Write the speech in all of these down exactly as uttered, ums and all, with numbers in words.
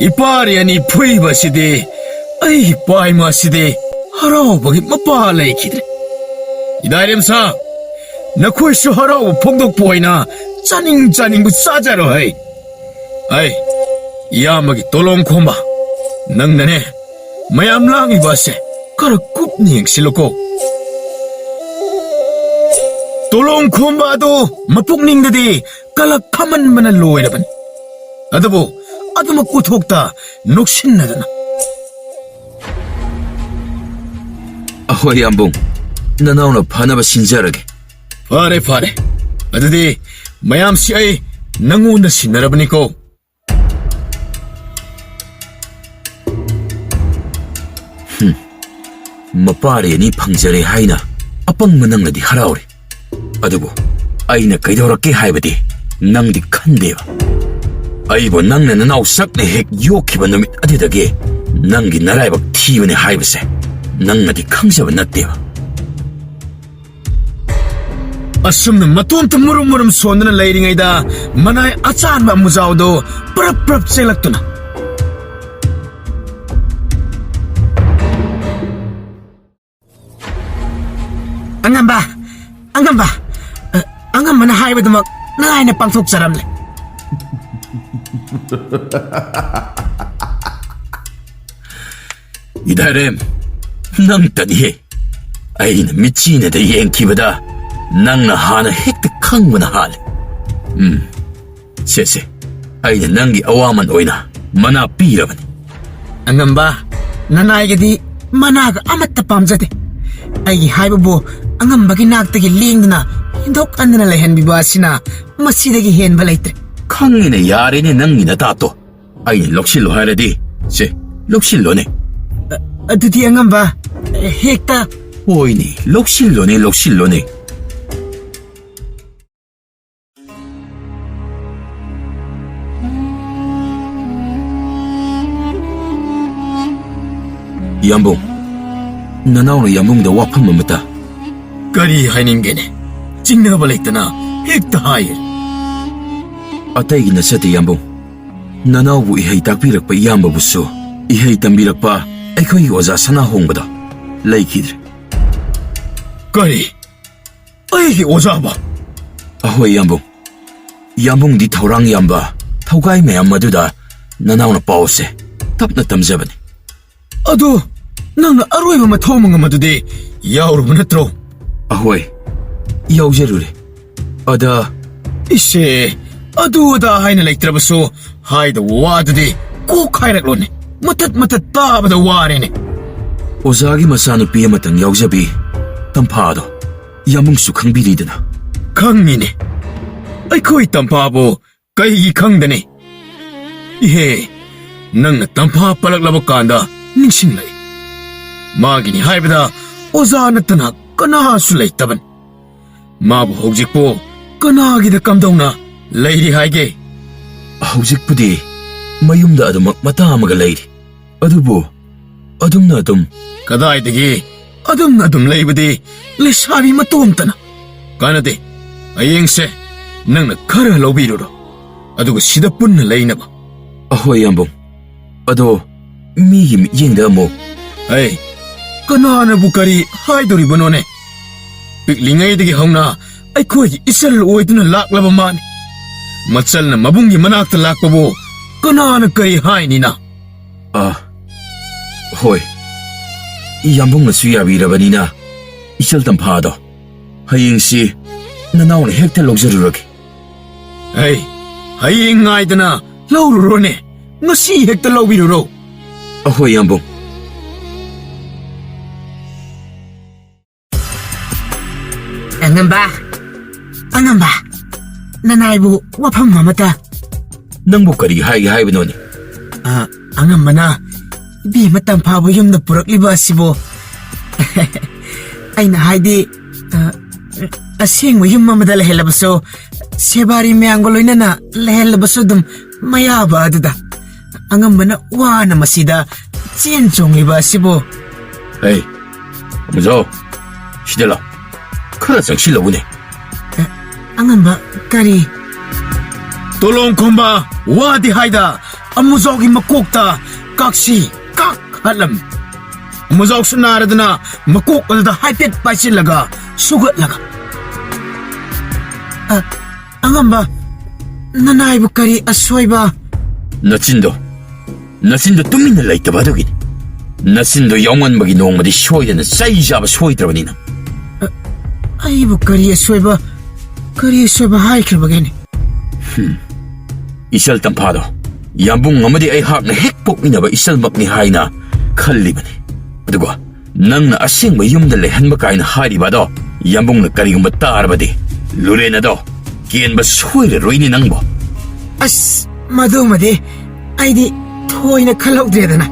ꯏꯄꯥꯔꯤ ꯑꯅꯤ ꯐꯨꯏꯕꯁꯤꯗꯤ ꯑꯩ ꯏꯄꯥ ꯏꯃꯥꯁꯤꯗꯤ ꯍꯔꯥꯎꯕꯒꯤ ꯃꯄꯥ ꯂꯩꯈꯤꯗ꯭ꯔꯦ꯫ ꯏꯗꯥꯏꯔꯦꯝꯁꯥ, ꯅꯈꯣꯏꯁꯨ ꯍꯔꯥꯎꯕ ꯐꯣꯡꯗꯣꯛꯄ ꯑꯣꯏꯅ ꯆꯥꯅꯤꯡ ꯆꯥꯅꯤꯡꯕ ꯆꯥꯖꯔꯣ ꯍꯩ꯫ ꯑꯩ, ꯏꯌꯥꯝꯕꯒꯤ ꯇꯣꯂꯣꯡ ꯈꯣꯝꯕ, ꯅꯪꯅꯅꯦ ꯃꯌꯥꯝ ꯂꯥꯡꯉꯤꯕ ꯑꯁꯦ ꯈꯔ ꯀꯨꯞꯅ ꯌꯦꯡꯁꯤꯜꯂꯨꯀꯣ꯫ ꯇꯣꯂꯣꯡ ꯈꯣꯝꯕ ꯑꯗꯨ ꯃꯄꯨꯛꯅꯤꯡꯗꯗꯤ ꯀꯂꯛ ꯈꯝꯃꯟꯕꯅ ꯂꯣꯏꯔꯕꯅꯤ꯫ ꯑꯗꯨꯕꯨ ꯑꯗꯨꯃꯛ ꯎꯠꯊꯣꯛꯇ ꯅꯣꯛꯁꯤꯟꯅꯗꯅ꯫ ꯑꯍꯣꯏ, ꯌꯥꯝꯕꯨꯡ, ꯅꯅꯥꯎꯅ ꯐꯅꯕ ꯁꯤꯟꯖꯔꯒꯦ꯫ ꯐꯔꯦ, ꯐꯔꯦ꯫ ꯑꯗꯨꯗꯤ ꯃꯌꯥꯝꯁꯤ ꯑꯩ ꯅꯪꯉꯣꯟꯗ ꯁꯤꯟꯅꯔꯕꯅꯤꯀꯣ꯫ ꯍꯨꯝ, ꯃꯄꯥꯔꯤ ꯑꯅꯤ ꯐꯪꯖꯔꯦ ꯍꯥꯏꯅ ꯑꯄꯪꯕ ꯅꯪꯅꯗꯤ ꯍꯔꯥꯎꯔꯤ꯫ ꯑꯗꯨꯕꯨ ꯑꯩꯅ ꯀꯩꯗꯧꯔꯛꯀꯦ ꯍꯥꯏꯕꯗꯤ ꯅꯪꯗꯤ ꯈꯟꯗꯦꯕ꯫ ꯑꯩꯕꯨ ꯅꯪꯅ ꯅꯅꯥꯎ ꯁꯛꯅ ꯍꯦꯛ ꯌꯣꯛꯈꯤꯕ ꯅꯨꯃꯤꯠ ꯑꯗꯨꯗꯒꯤ ꯅꯪꯒꯤ ꯅꯔꯥꯏꯕꯛ ꯊꯤꯕꯅꯦ ꯍꯥꯏꯕꯁꯦ ꯅꯪꯅꯗꯤ ꯈꯪꯖꯕ ꯅꯠꯇꯦꯕ꯫ ꯑꯁꯨꯝꯅ ꯃꯇꯣꯝꯇ ꯃꯨꯔꯨꯝ ꯃꯨꯔꯨꯝ ꯁꯣꯟꯗꯨꯅ ꯂꯩꯔꯤꯉꯩꯗ ꯃꯅꯥꯏ ꯑꯆꯥꯟꯕ ꯑꯃꯨꯖꯥꯎꯗꯨ ꯄ꯭ꯔꯞ ꯄ꯭ꯔꯞ ꯆꯦꯜꯂꯛꯇꯨꯅ, "ꯑꯉꯝꯕ! ꯑꯉꯝꯕ! ꯑ, ꯑꯉꯝꯕꯅ ꯍꯥꯏꯕꯗꯨꯃꯛ ꯅꯉꯥꯏꯅ ꯄꯥꯡꯊꯣꯛꯆꯔꯝꯂꯦ꯫" ꯏꯗꯥꯏꯔꯦꯝ, ꯅꯪꯇꯅꯤꯍꯦ꯫ ꯑꯩꯅ ꯃꯤꯠꯆꯤꯅꯗ ꯌꯦꯡꯈꯤꯕꯗ ꯅꯪꯅ ꯍꯥꯟꯅ ꯍꯦꯛꯇ ꯈꯪꯕꯅ ꯍꯥꯜꯂꯦ꯫ ꯎꯝ, ꯁꯦ, ꯁꯦ, ꯑꯩꯅ ꯅꯪꯒꯤ ꯑꯋꯥꯃꯟ ꯑꯣꯏꯅ ꯃꯅꯥ ꯄꯤꯔꯕꯅꯤ꯫ ꯑꯉꯝꯕ, ꯅꯅꯥꯏꯒꯗꯤ ꯃꯅꯥꯒ ꯑꯃꯠꯇ ꯄꯥꯝꯖꯗꯦ꯫ ꯑꯩꯒꯤ ꯍꯥꯏꯕꯕꯨ ꯑꯉꯝꯕꯒꯤ ꯅꯥꯛꯇꯒꯤ ꯂꯦꯡꯗꯅ ꯍꯦꯟꯗꯣꯛꯍꯟꯗꯅ ꯂꯩꯍꯟꯕꯤꯕ ꯑꯁꯤꯅ ꯃꯁꯤꯗꯒꯤ ꯍꯦꯟꯕ ꯂꯩꯇ꯭ꯔꯦ꯫ ꯈꯪꯉꯤꯅꯦ, ꯌꯥꯔꯦꯅꯦ ꯅꯪꯒꯤ ꯅꯇꯥꯇꯣ꯫ ꯑꯩꯅ ꯂꯧꯁꯤꯜꯂꯣ ꯍꯥꯏꯔꯗꯤ, ꯁꯦ, ꯂꯧꯁꯤꯜꯂꯣꯅꯦ꯫ ꯑ-, ꯑꯗꯨꯗꯤ ꯑꯉꯝꯕ, ꯍꯦꯛꯇ꯫ ꯍꯣꯏꯅꯦ, ꯂꯧꯁꯤꯜꯂꯣꯅꯦ, ꯂꯧꯁꯤꯜꯂꯣꯅꯦ꯫ ꯌꯥꯝꯕꯨꯡ, ꯅꯅꯥꯎꯅ ꯌꯥꯝꯕꯨꯡꯗ ꯋꯥꯐꯝ ꯑꯃꯇ꯫ ꯀꯔꯤ ꯍꯥꯏꯅꯤꯡꯒꯦꯅꯦ? ꯆꯤꯡꯅꯕ ꯂꯩꯇꯅ ꯍꯦꯛꯇ ꯍꯥꯏꯌꯨ꯫ ꯑꯇꯩꯒꯤ ꯅꯠꯆꯗꯦ, ꯌꯥꯝꯕꯨꯡ꯫ ꯅꯅꯥꯎꯕꯨ ꯏꯍꯩ ꯇꯥꯛꯄꯤꯔꯛꯄ ꯏꯌꯥꯝꯕꯕꯨꯁꯨ, ꯏꯍꯩ ꯇꯝꯕꯤꯔꯛꯄ ꯑꯩꯈꯣꯏꯒꯤ ꯑꯣꯖꯥ ꯁꯅꯥꯍꯣꯡꯕꯗꯣ ꯂꯩꯈꯤꯗ꯭ꯔꯦ꯫ ꯀꯔꯤ? ꯑꯩꯒꯤ ꯑꯣꯖꯥꯕ? ꯑꯍꯣꯏ, ꯌꯥꯝꯕꯨꯡ꯫ ꯌꯥꯝꯕꯨꯡꯗꯤ ꯊꯧꯔꯥꯡ ꯌꯥꯝꯕ, ꯊꯧꯒꯥꯏ ꯃꯌꯥꯝ ꯑꯗꯨꯗ ꯅꯅꯥꯎꯅ ꯄꯥꯎꯁꯦ ꯇꯞꯅ ꯇꯝꯖꯕꯅꯤ꯫ ꯑꯗꯨ ꯅꯪꯅ ꯑꯔꯣꯏꯕ ꯃꯊꯧ ꯃꯉꯝ ꯑꯗꯨꯗꯤ ꯌꯥꯎꯔꯨꯕ ꯅꯠꯇ꯭ꯔꯣ? ꯑꯍꯣꯏ, ꯌꯥꯎꯖꯔꯨꯔꯦ꯫ ꯑꯗ ꯏꯁꯦ, ꯑꯗꯨ ꯑꯗꯥ ꯍꯥꯏꯅ ꯂꯩꯇ꯭ꯔꯕꯁꯨ, ꯍꯥꯏꯗꯧꯕ ꯋꯥꯗꯨꯗꯤ ꯀꯣꯛ ꯍꯥꯏꯔꯛꯂꯣꯅꯦ꯫ ꯃꯇꯠ ꯃꯇꯠ ꯇꯥꯕꯗ ꯋꯥꯔꯦꯅꯦ꯫ ꯑꯣꯖꯥꯒꯤ ꯃꯆꯥꯅꯨꯄꯤ ꯑꯃꯇꯪ ꯌꯥꯎꯖꯕꯤ ꯇꯝꯐꯥꯗꯣ ꯌꯥꯝꯕꯨꯡꯁꯨ ꯈꯪꯕꯤꯔꯤꯗꯅ꯫ ꯈꯪꯉꯤꯅꯦ꯫ ꯑꯩꯈꯣꯏ ꯇꯝꯐꯥꯕꯨ ꯀꯩꯒꯤ ꯈꯪꯗꯅꯤ? ꯏꯍꯦ, ꯅꯪꯅ ꯇꯝꯐꯥ ꯄꯜꯂꯛꯂꯕ ꯀꯥꯟꯗ ꯅꯤꯡꯁꯤꯡꯂꯛꯏ꯫ ꯃꯥꯒꯤꯅꯤ ꯍꯥꯏꯕꯗ ꯑꯣꯖꯥ ꯅꯠꯇꯅ ꯀꯅꯥꯁꯨ ꯂꯩꯇꯕꯅꯤ꯫ ꯃꯥꯕꯨ ꯍꯧꯖꯤꯛꯄꯨ ꯀꯅꯥꯒꯤꯗ ꯀꯝꯗꯧꯅ ꯂꯩꯔꯤ ꯍꯥꯏꯒꯦ? ꯍꯧꯖꯤꯛꯄꯨꯗꯤ ꯃꯌꯨꯝꯗ ꯑꯗꯨꯃꯛ ꯃꯇꯥ ꯑꯃꯒ ꯂꯩꯔꯤ꯫ ꯑꯗꯨꯕꯨ ꯑꯗꯨꯝꯅ ꯑꯗꯨꯝ ꯀꯗꯥꯏꯗꯒꯤ ꯑꯗꯨꯝꯅ ꯑꯗꯨꯝ ꯂꯩꯕꯗꯤ ꯂꯩꯁꯥꯕꯤ ꯃꯇꯣꯝꯇꯅ ꯀꯥꯟꯅꯗꯦ꯫ ꯍꯌꯦꯡꯁꯦ ꯅꯪꯅ ꯈꯔ ꯂꯧꯕꯤꯔꯨꯔꯣ, ꯑꯗꯨꯒ ꯁꯤꯗ ꯄꯨꯟꯅ ꯂꯩꯅꯕ꯫ ꯑꯍꯣꯏ, ꯌꯥꯝꯕꯨꯡ꯫ ꯑꯗꯣ ꯃꯤꯒꯤ ꯃꯤꯠꯌꯦꯡꯗ ꯑꯃꯨꯛ꯫ ꯑꯩ ꯀꯅꯥꯅꯕꯨ ꯀꯔꯤ ꯍꯥꯏꯗꯣꯔꯤꯕꯅꯣꯅꯦ? ꯄꯤꯛꯂꯤꯉꯩꯗꯒꯤ ꯍꯧꯅ ꯑꯩꯈꯣꯏꯒꯤ ꯏꯆꯜ ꯑꯣꯏꯗꯨꯅ ꯂꯥꯛꯂꯕ ꯃꯥꯅꯤ꯫ ꯃꯆꯜꯅ ꯃꯕꯨꯡꯒꯤ ꯃꯅꯥꯛꯇ ꯂꯥꯛꯄꯕꯨ ꯀꯅꯥꯅ ꯀꯔꯤ ꯍꯥꯏꯅꯤꯅ? ꯑ, ꯍꯣꯏ꯫ ꯌꯥꯝꯕꯨꯡꯅꯁꯨ ꯌꯥꯕꯤꯔꯕꯅꯤꯅ, ꯏꯆꯜ ꯇꯝꯐꯥꯗꯣ ꯍꯌꯦꯡꯁꯤ ꯅꯅꯥꯎꯅ ꯍꯦꯛꯇ ꯂꯧꯖꯔꯨꯔꯒꯦ꯫ ꯍꯩ, ꯍꯌꯦꯡ ꯉꯥꯏꯗꯅ ꯂꯧꯔꯨꯔꯣꯅꯦ꯫ ꯉꯁꯤ ꯍꯦꯛꯇ ꯂꯧꯕꯤꯔꯨꯔꯣ꯫ ꯑꯍꯣꯏ, ꯌꯥꯝꯕꯨꯡ꯫ ꯑꯉꯝꯕ, ꯑꯉꯝꯕ, ꯅꯅꯥꯏꯕꯨ ꯋꯥꯐꯝ ꯑꯃꯇ꯫ ꯅꯪꯕꯨ ꯀꯔꯤ ꯍꯥꯏꯒꯦ ꯍꯥꯏꯕꯅꯣꯅꯦ? ꯑ, ꯑꯉꯝꯕꯅ ꯏꯕꯦꯝꯃ ꯇꯝꯐꯥꯕꯨ ꯌꯨꯝꯗ ꯄꯨꯔꯛꯂꯤꯕ ꯑꯁꯤꯕꯨ? ꯑꯩꯅ ꯍꯥꯏꯗꯤ, ꯑ, ꯑꯁꯦꯡꯕ ꯌꯨꯝ ꯑꯃꯗ ꯂꯩꯍꯜꯂꯕꯁꯨ, ꯁꯦꯕꯥꯔꯤ ꯃꯌꯥꯝꯒ ꯂꯣꯏꯅꯅ ꯂꯩꯍꯜꯂꯕꯁꯨ ꯑꯗꯨꯝ ꯃꯌꯥꯕ ꯑꯗꯨꯗ꯫ ꯑꯉꯝꯕꯅ ꯋꯥꯅ ꯃꯁꯤꯗ ꯆꯦꯟ ꯆꯣꯡꯂꯤꯕ ꯑꯁꯤꯕꯨ꯫ ꯍꯩ, ꯑꯃꯨꯖꯥꯎ, ꯁꯤꯗ ꯂꯥꯎ꯫ ꯈꯔ ꯆꯪꯁꯤꯜꯂꯛꯎꯅꯦ꯫ ꯑ, ꯑꯉꯝꯕ, ꯀꯔꯤ? ꯇꯣꯂꯣꯡ ꯈꯣꯝꯕ ꯋꯥꯗꯤ ꯍꯥꯏꯗ ꯑꯃꯨꯖꯥꯎꯒꯤ ꯃꯀꯣꯛꯇ ꯀꯥꯛꯁꯤ ꯀꯥꯛ ꯍꯥꯠꯂꯝꯃꯤ꯫ ꯑꯃꯨꯖꯥꯎꯁꯨ ꯅꯥꯔꯗꯅ ꯃꯀꯣꯛ ꯑꯗꯨꯗ ꯍꯥꯏꯐꯦꯠ ꯄꯥꯏꯁꯤꯜꯂꯒ ꯁꯨꯒꯠꯂꯒ, "ꯑ, ꯑꯉꯝꯕ, ꯅꯅꯥꯏꯕꯨ ꯀꯔꯤ ꯑꯁꯣꯏꯕ?" ꯅꯆꯤꯟꯗꯣ, ꯅꯆꯤꯟꯗꯣ ꯇꯨꯃꯤꯟꯅ ꯂꯩꯇꯕ ꯑꯗꯨꯒꯤꯅꯤ꯫ ꯅꯆꯤꯟꯗꯣ ꯌꯥꯎꯃꯟꯕꯒꯤ ꯅꯣꯡꯃꯗꯤ ꯁꯣꯏꯗꯅ ꯆꯩ ꯆꯥꯕ ꯁꯣꯏꯗ꯭ꯔꯕꯅꯤ ꯅꯪ꯫ "ꯑ, ꯑꯩꯕꯨ ꯀꯔꯤ ꯑꯁꯣꯏꯕ, ꯀꯔꯤ ꯑꯁꯣꯏꯕ ꯍꯥꯏꯈ꯭ꯔꯕꯒꯦꯅꯦ?" ꯍꯨꯝ꯫ ꯏꯆꯜ ꯇꯝꯐꯥꯗꯣ ꯌꯥꯝꯕꯨꯡ ꯑꯃꯗꯤ ꯑꯩꯍꯥꯛꯅ ꯍꯦꯛ ꯄꯣꯛꯃꯤꯟꯅꯕ ꯏꯆꯜꯃꯛꯅꯤ ꯍꯥꯏꯅ ꯈꯜꯂꯤꯕꯅꯤ꯫ ꯑꯗꯨꯒ ꯅꯪꯅ ꯑꯁꯦꯡꯕ ꯌꯨꯝꯗ ꯂꯩꯍꯟꯕ ꯀꯥꯏꯅ ꯍꯥꯏꯔꯤꯕ ꯑꯗꯣ ꯌꯥꯝꯕꯨꯡꯅ ꯀꯔꯤꯒꯨꯝꯕ ꯇꯥꯔꯕꯗꯤ ꯂꯨꯔꯦꯟ ꯑꯗꯣ ꯀꯦꯟꯕ ꯁꯣꯏꯔꯔꯣꯏꯅꯦ ꯅꯪꯕꯣ꯫ ꯑꯁ, ꯃꯗꯨꯃꯗꯤ ꯑꯩꯗꯤ ꯊꯣꯏꯅ ꯈꯜꯍꯧꯗ꯭ꯔꯦꯗꯅ꯫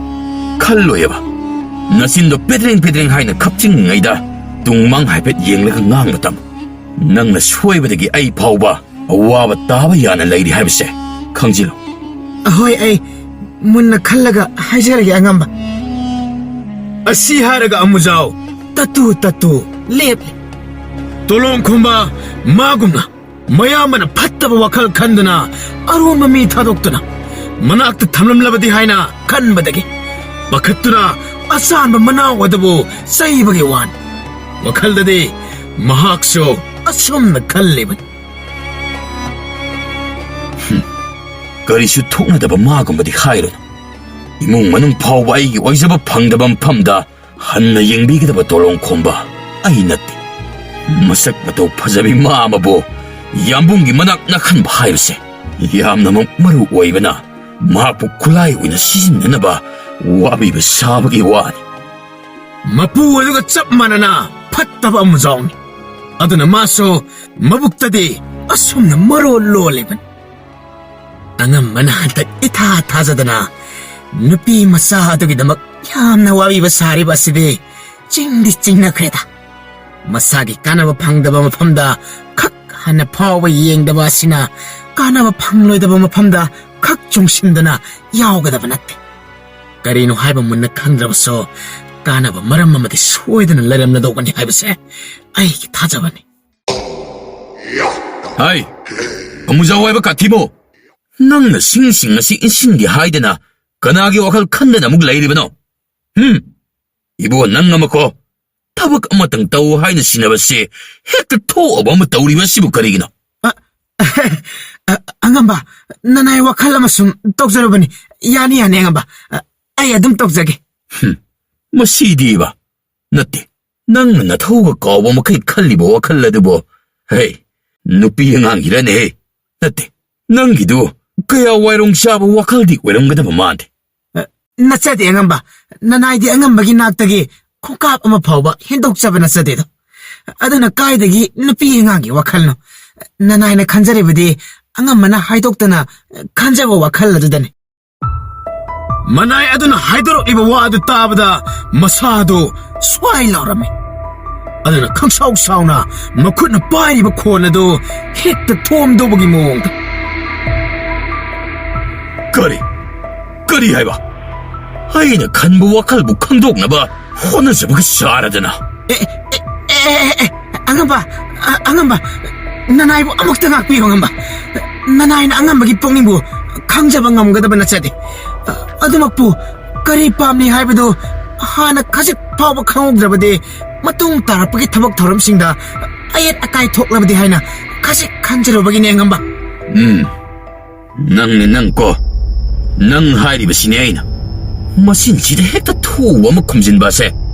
ꯈꯜꯂꯣꯏꯑꯕ꯫ ꯅꯆꯤꯟꯗꯣ ꯄꯦꯗ꯭ꯔꯦꯡ ꯄꯦꯗ꯭ꯔꯦꯡ ꯍꯥꯏꯅ ꯈꯞꯆꯤꯡꯉꯤꯉꯩꯗ ꯇꯨꯡ ꯃꯥꯡ ꯍꯥꯏꯐꯦꯠ ꯌꯦꯡꯂꯒ ꯉꯥꯡꯕ ꯇꯝꯃꯨ꯫ ꯅꯪꯅ ꯁꯣꯏꯕꯗꯒꯤ ꯑꯩ ꯐꯥꯎꯕ ꯑꯋꯥꯕ ꯇꯥꯕ ꯌꯥꯅ ꯂꯩꯔꯤ ꯍꯥꯏꯕꯁꯦ ꯈꯪꯖꯤꯜꯂꯨ꯫ ꯑꯍꯣꯏ, ꯑꯩ ꯃꯨꯟꯅ ꯈꯜꯂꯒ ꯍꯥꯏꯖꯔꯒꯦ, ꯑꯉꯝꯕ꯫ ꯑꯁꯤ ꯍꯥꯏꯔꯒ ꯑꯃꯨꯖꯥꯎ ꯇꯠꯇꯨ ꯇꯠꯇꯨ ꯂꯦꯞꯂꯦ꯫ ꯇꯣꯂꯣꯡ ꯈꯨꯝꯕ ꯃꯥꯒꯨꯝꯅ ꯃꯌꯥꯝꯕꯅ ꯐꯠꯇꯕ ꯋꯥꯈꯜ ꯈꯟꯗꯨꯅ ꯑꯔꯣꯟꯕ ꯃꯤ ꯊꯥꯗꯣꯛꯇꯨꯅ ꯃꯅꯥꯛꯇ ꯊꯝꯂꯝꯂꯕꯗꯤ ꯍꯥꯏꯅ ꯈꯟꯕꯗꯒꯤ ꯄꯥꯈꯠꯇꯨꯅ ꯑꯆꯥꯟꯕ ꯃꯅꯥꯎ ꯑꯗꯨꯕꯨ ꯆꯩꯕꯒꯤ ꯋꯥꯅꯤ꯫ ꯋꯥꯈꯜꯗꯗꯤ ꯃꯍꯥꯛꯁꯨ ꯑꯁꯨꯝꯅ ꯈꯜꯂꯤꯕꯅꯤ꯫ ꯍꯨꯝ, ꯀꯔꯤꯁꯨ ꯊꯣꯛꯅꯗꯕ ꯃꯥꯒꯨꯝꯕꯗꯤ ꯍꯥꯏꯔꯨꯅꯨ꯫ ꯏꯃꯨꯡ ꯃꯅꯨꯡ ꯐꯥꯎꯕ ꯑꯩꯒꯤ ꯑꯣꯏꯖꯕ ꯐꯪꯗꯕ ꯃꯐꯝꯗ ꯍꯟꯅ ꯌꯦꯡꯕꯤꯒꯗꯕ ꯇꯣꯂꯣꯡ ꯈꯣꯝꯕ ꯑꯩ ꯅꯠꯇꯦ꯫ ꯃꯁꯛ ꯃꯇꯧ ꯐꯖꯕꯤ ꯃꯥ ꯑꯃꯕꯨ ꯌꯥꯝꯕꯨꯡꯒꯤ ꯃꯅꯥꯛ ꯅꯛꯍꯟꯕ ꯍꯥꯏꯕꯁꯦ ꯌꯥꯝꯅꯃꯛ ꯃꯔꯨ ꯑꯣꯏꯕꯅ ꯃꯍꯥꯛꯄꯨ ꯈꯨꯠꯂꯥꯏ ꯑꯣꯏꯅ ꯁꯤꯖꯤꯟꯅꯅꯕ ꯋꯥꯕꯤꯕ ꯁꯥꯕꯒꯤ ꯋꯥꯅꯤ꯫ ꯃꯄꯨ ꯑꯗꯨꯒ ꯆꯞ ꯃꯥꯟꯅꯅ ꯐꯠꯇꯕ ꯑꯃꯖꯥꯎꯅꯤ꯫ ꯑꯗꯨꯅ ꯃꯥꯁꯨ ꯃꯕꯨꯛꯇꯗꯤ ꯑꯁꯨꯝꯅ ꯃꯔꯣꯜ ꯂꯣꯜꯂꯤꯕꯅꯤ꯫ ꯑꯉꯝꯕꯅ ꯍꯟꯗꯛ ꯏꯊꯥ ꯊꯥꯖꯗꯅ ꯅꯨꯄꯤ ꯃꯆꯥ ꯑꯗꯨꯒꯤꯗꯃꯛ ꯌꯥꯝꯅ ꯋꯥꯕꯤꯕ ꯁꯥꯔꯤꯕ ꯑꯁꯤꯗꯤ ꯆꯤꯡꯗꯤ ꯆꯤꯡꯅꯈ꯭ꯔꯦꯗ꯫ ꯃꯁꯥꯒꯤ ꯀꯥꯟꯅꯕ ꯐꯪꯗꯕ ꯃꯐꯝꯗ ꯈꯛ ꯍꯟꯅ ꯐꯥꯎꯕ ꯌꯦꯡꯗꯕ ꯑꯁꯤꯅ ꯀꯥꯟꯅꯕ ꯐꯪꯂꯣꯏꯗꯕ ꯃꯐꯝꯗ ꯈꯛ ꯆꯨꯡꯁꯤꯟꯗꯨꯅ ꯌꯥꯎꯒꯗꯕ ꯅꯠꯇꯦ꯫ ꯀꯔꯤꯅꯣ ꯍꯥꯏꯕ ꯃꯨꯟꯅ ꯈꯪꯗ꯭ꯔꯕꯁꯨ ꯀꯥꯟꯅꯕ ꯃꯔꯝ ꯑꯃꯗꯤ ꯁꯣꯏꯗꯅ ꯂꯩꯔꯝꯂꯗꯧꯕꯅꯤ ꯍꯥꯏꯕꯁꯦ ꯑꯩꯒꯤ ꯊꯥꯖꯕꯅꯤ꯫ ꯍꯥꯏ, ꯑꯃꯨꯖꯥꯎ ꯍꯥꯏꯕ ꯀꯥꯊꯤꯕꯣ, ꯅꯪꯅ ꯁꯤꯡꯁꯤꯡ ꯑꯁꯤ ꯏꯟꯁꯤꯟꯒꯦ ꯍꯥꯏꯗꯅ ꯀꯅꯥꯒꯤ ꯋꯥꯈꯜ ꯈꯟꯗꯅ ꯑꯃꯨꯛ ꯂꯩꯔꯤꯕꯅꯣ? ꯍꯨꯝ? ꯏꯕꯣ, ꯅꯪ ꯑꯃꯀꯣ, ꯊꯕꯛ ꯑꯃꯇꯪ ꯇꯧ ꯍꯥꯏꯅ ꯁꯤꯟꯅꯕꯁꯦ ꯍꯦꯛꯇ ꯊꯣꯛꯑꯕ ꯑꯃ ꯇꯧꯔꯤꯕ ꯑꯁꯤꯕꯨ ꯀꯔꯤꯒꯤꯅꯣ? ꯑ, ꯑ, ꯑꯉꯝꯕ, ꯅꯅꯥꯏ ꯋꯥꯈꯜ ꯑꯃ ꯁꯨꯝ ꯇꯧꯖꯔꯨꯕꯅꯤ꯫ ꯌꯥꯅꯤ, ꯌꯥꯅꯤ, ꯑꯉꯝꯕ꯫ ꯑ, ꯑꯩ ꯑꯗꯨꯝ ꯇꯧꯖꯒꯦ꯫ ꯍꯨꯝ, ꯃꯁꯤꯗꯤꯕ꯫ ꯅꯠꯇꯦ, ꯅꯪꯅ ꯅꯊꯧꯒ ꯀꯥꯎꯕ ꯃꯈꯩ ꯈꯜꯂꯤꯕ ꯋꯥꯈꯜ ꯑꯗꯨꯕꯨ, ꯍꯦ, ꯅꯨꯄꯤ ꯑꯉꯥꯡꯒꯤꯔꯅꯦꯍꯦ? ꯅꯠꯇꯦ, ꯅꯪꯒꯤꯗꯨ ꯀꯌꯥ ꯋꯥꯏꯔꯣꯡ ꯆꯥꯕ ꯋꯥꯈꯜꯗꯤ ꯑꯣꯏꯔꯝꯒꯗꯕ ꯃꯥꯟꯗꯦ꯫ ꯑ, ꯅꯠꯆꯗꯦ ꯑꯉꯝꯕ, ꯅꯅꯥꯏꯗꯤ ꯑꯉꯝꯕꯒꯤ ꯅꯥꯛꯇꯒꯤ ꯈꯣꯡꯀꯥꯞ ꯑꯃ ꯐꯥꯎꯕ ꯍꯦꯟꯗꯣꯛꯆꯕ ꯅꯠꯆꯗꯦꯗꯣ꯫ ꯑꯗꯨꯅ ꯀꯥꯏꯗꯒꯤ ꯅꯨꯄꯤ ꯑꯉꯥꯡꯒꯤ ꯋꯥꯈꯜꯅꯣ? ꯅꯅꯥꯏꯅ ꯈꯟꯖꯔꯤꯕꯗꯤ ꯑꯉꯝꯕꯅ ꯍꯥꯏꯗꯣꯛꯇꯅ ꯈꯟꯖꯕ ꯋꯥꯈꯜ ꯑꯗꯨꯗꯅꯤ꯫ ꯃꯅꯥꯏ ꯑꯗꯨꯅ ꯍꯥꯏꯗꯣꯔꯛꯂꯤꯕ ꯋꯥ ꯑꯗꯨ ꯇꯥꯕꯗ ꯃꯁꯥꯗꯨ ꯁ꯭ꯋꯥꯏ ꯂꯥꯎꯔꯝꯃꯤ꯫ ꯑꯗꯨꯅ ꯈꯪꯁꯥꯎ ꯁꯥꯎꯅ ꯃꯈꯨꯠꯅ ꯄꯥꯏꯔꯤꯕ ꯈꯣꯟ ꯑꯗꯨ ꯍꯦꯛꯇ ꯊꯣꯝꯗꯧꯕꯒꯤ ꯃꯑꯣꯡꯗ꯫ ꯀꯔꯤ? ꯀꯔꯤ ꯍꯥꯏꯕ? ꯑꯩꯅ ꯈꯟꯕ ꯋꯥꯈꯜꯕꯨ ꯈꯪꯗꯣꯛꯅꯕ ꯍꯣꯠꯅꯖꯕꯒ ꯆꯥꯔꯗꯅ꯫ ꯑꯦ, ꯑꯦ, ꯑꯦ, ꯑꯦ, ꯑꯦ, ꯑꯉꯝꯕ, ꯑ, ꯑꯉꯝꯕ, ꯅꯅꯥꯏꯕꯨ ꯑꯃꯨꯛꯇ ꯉꯥꯛꯄꯤꯌꯨ, ꯑꯉꯝꯕ꯫ ꯅꯅꯥꯏꯅ ꯑꯉꯝꯕꯒꯤ ꯄꯨꯛꯅꯤꯡꯕꯨ ꯈꯪꯖꯕ ꯉꯝꯒꯗꯕ ꯅꯠꯆꯗꯦ꯫ ꯑ, ꯑꯗꯨꯃꯛꯄꯨ ꯀꯔꯤ ꯄꯥꯝꯂꯤ ꯍꯥꯏꯕꯗꯨ ꯍꯥꯟꯅ ꯈꯖꯤꯛ ꯐꯥꯎꯕ ꯈꯪꯍꯧꯗ꯭ꯔꯕꯗꯤ ꯃꯇꯨꯡ ꯇꯥꯔꯛꯄꯒꯤ ꯊꯕꯛ ꯊꯧꯔꯝꯁꯤꯡꯗ ꯑꯌꯦꯠ ꯑꯀꯥꯏ ꯊꯣꯛꯂꯕꯗꯤ ꯍꯥꯏꯅ ꯈꯖꯤꯛ ꯈꯟꯖꯔꯨꯕꯒꯤꯅꯦ, ꯑꯉꯝꯕ꯫ ꯎꯝ, ꯅꯪꯅꯦ ꯅꯪ ꯀꯣ꯫ ꯅꯪ ꯍꯥꯏꯔꯤꯕꯁꯤꯅꯦ ꯑꯩꯅ꯫ ꯃꯆꯤꯟꯁꯤꯗ ꯍꯦꯛꯇ ꯊꯨꯕ ꯑꯃ ꯈꯨꯝꯖꯤꯟꯕ ꯑꯁꯦ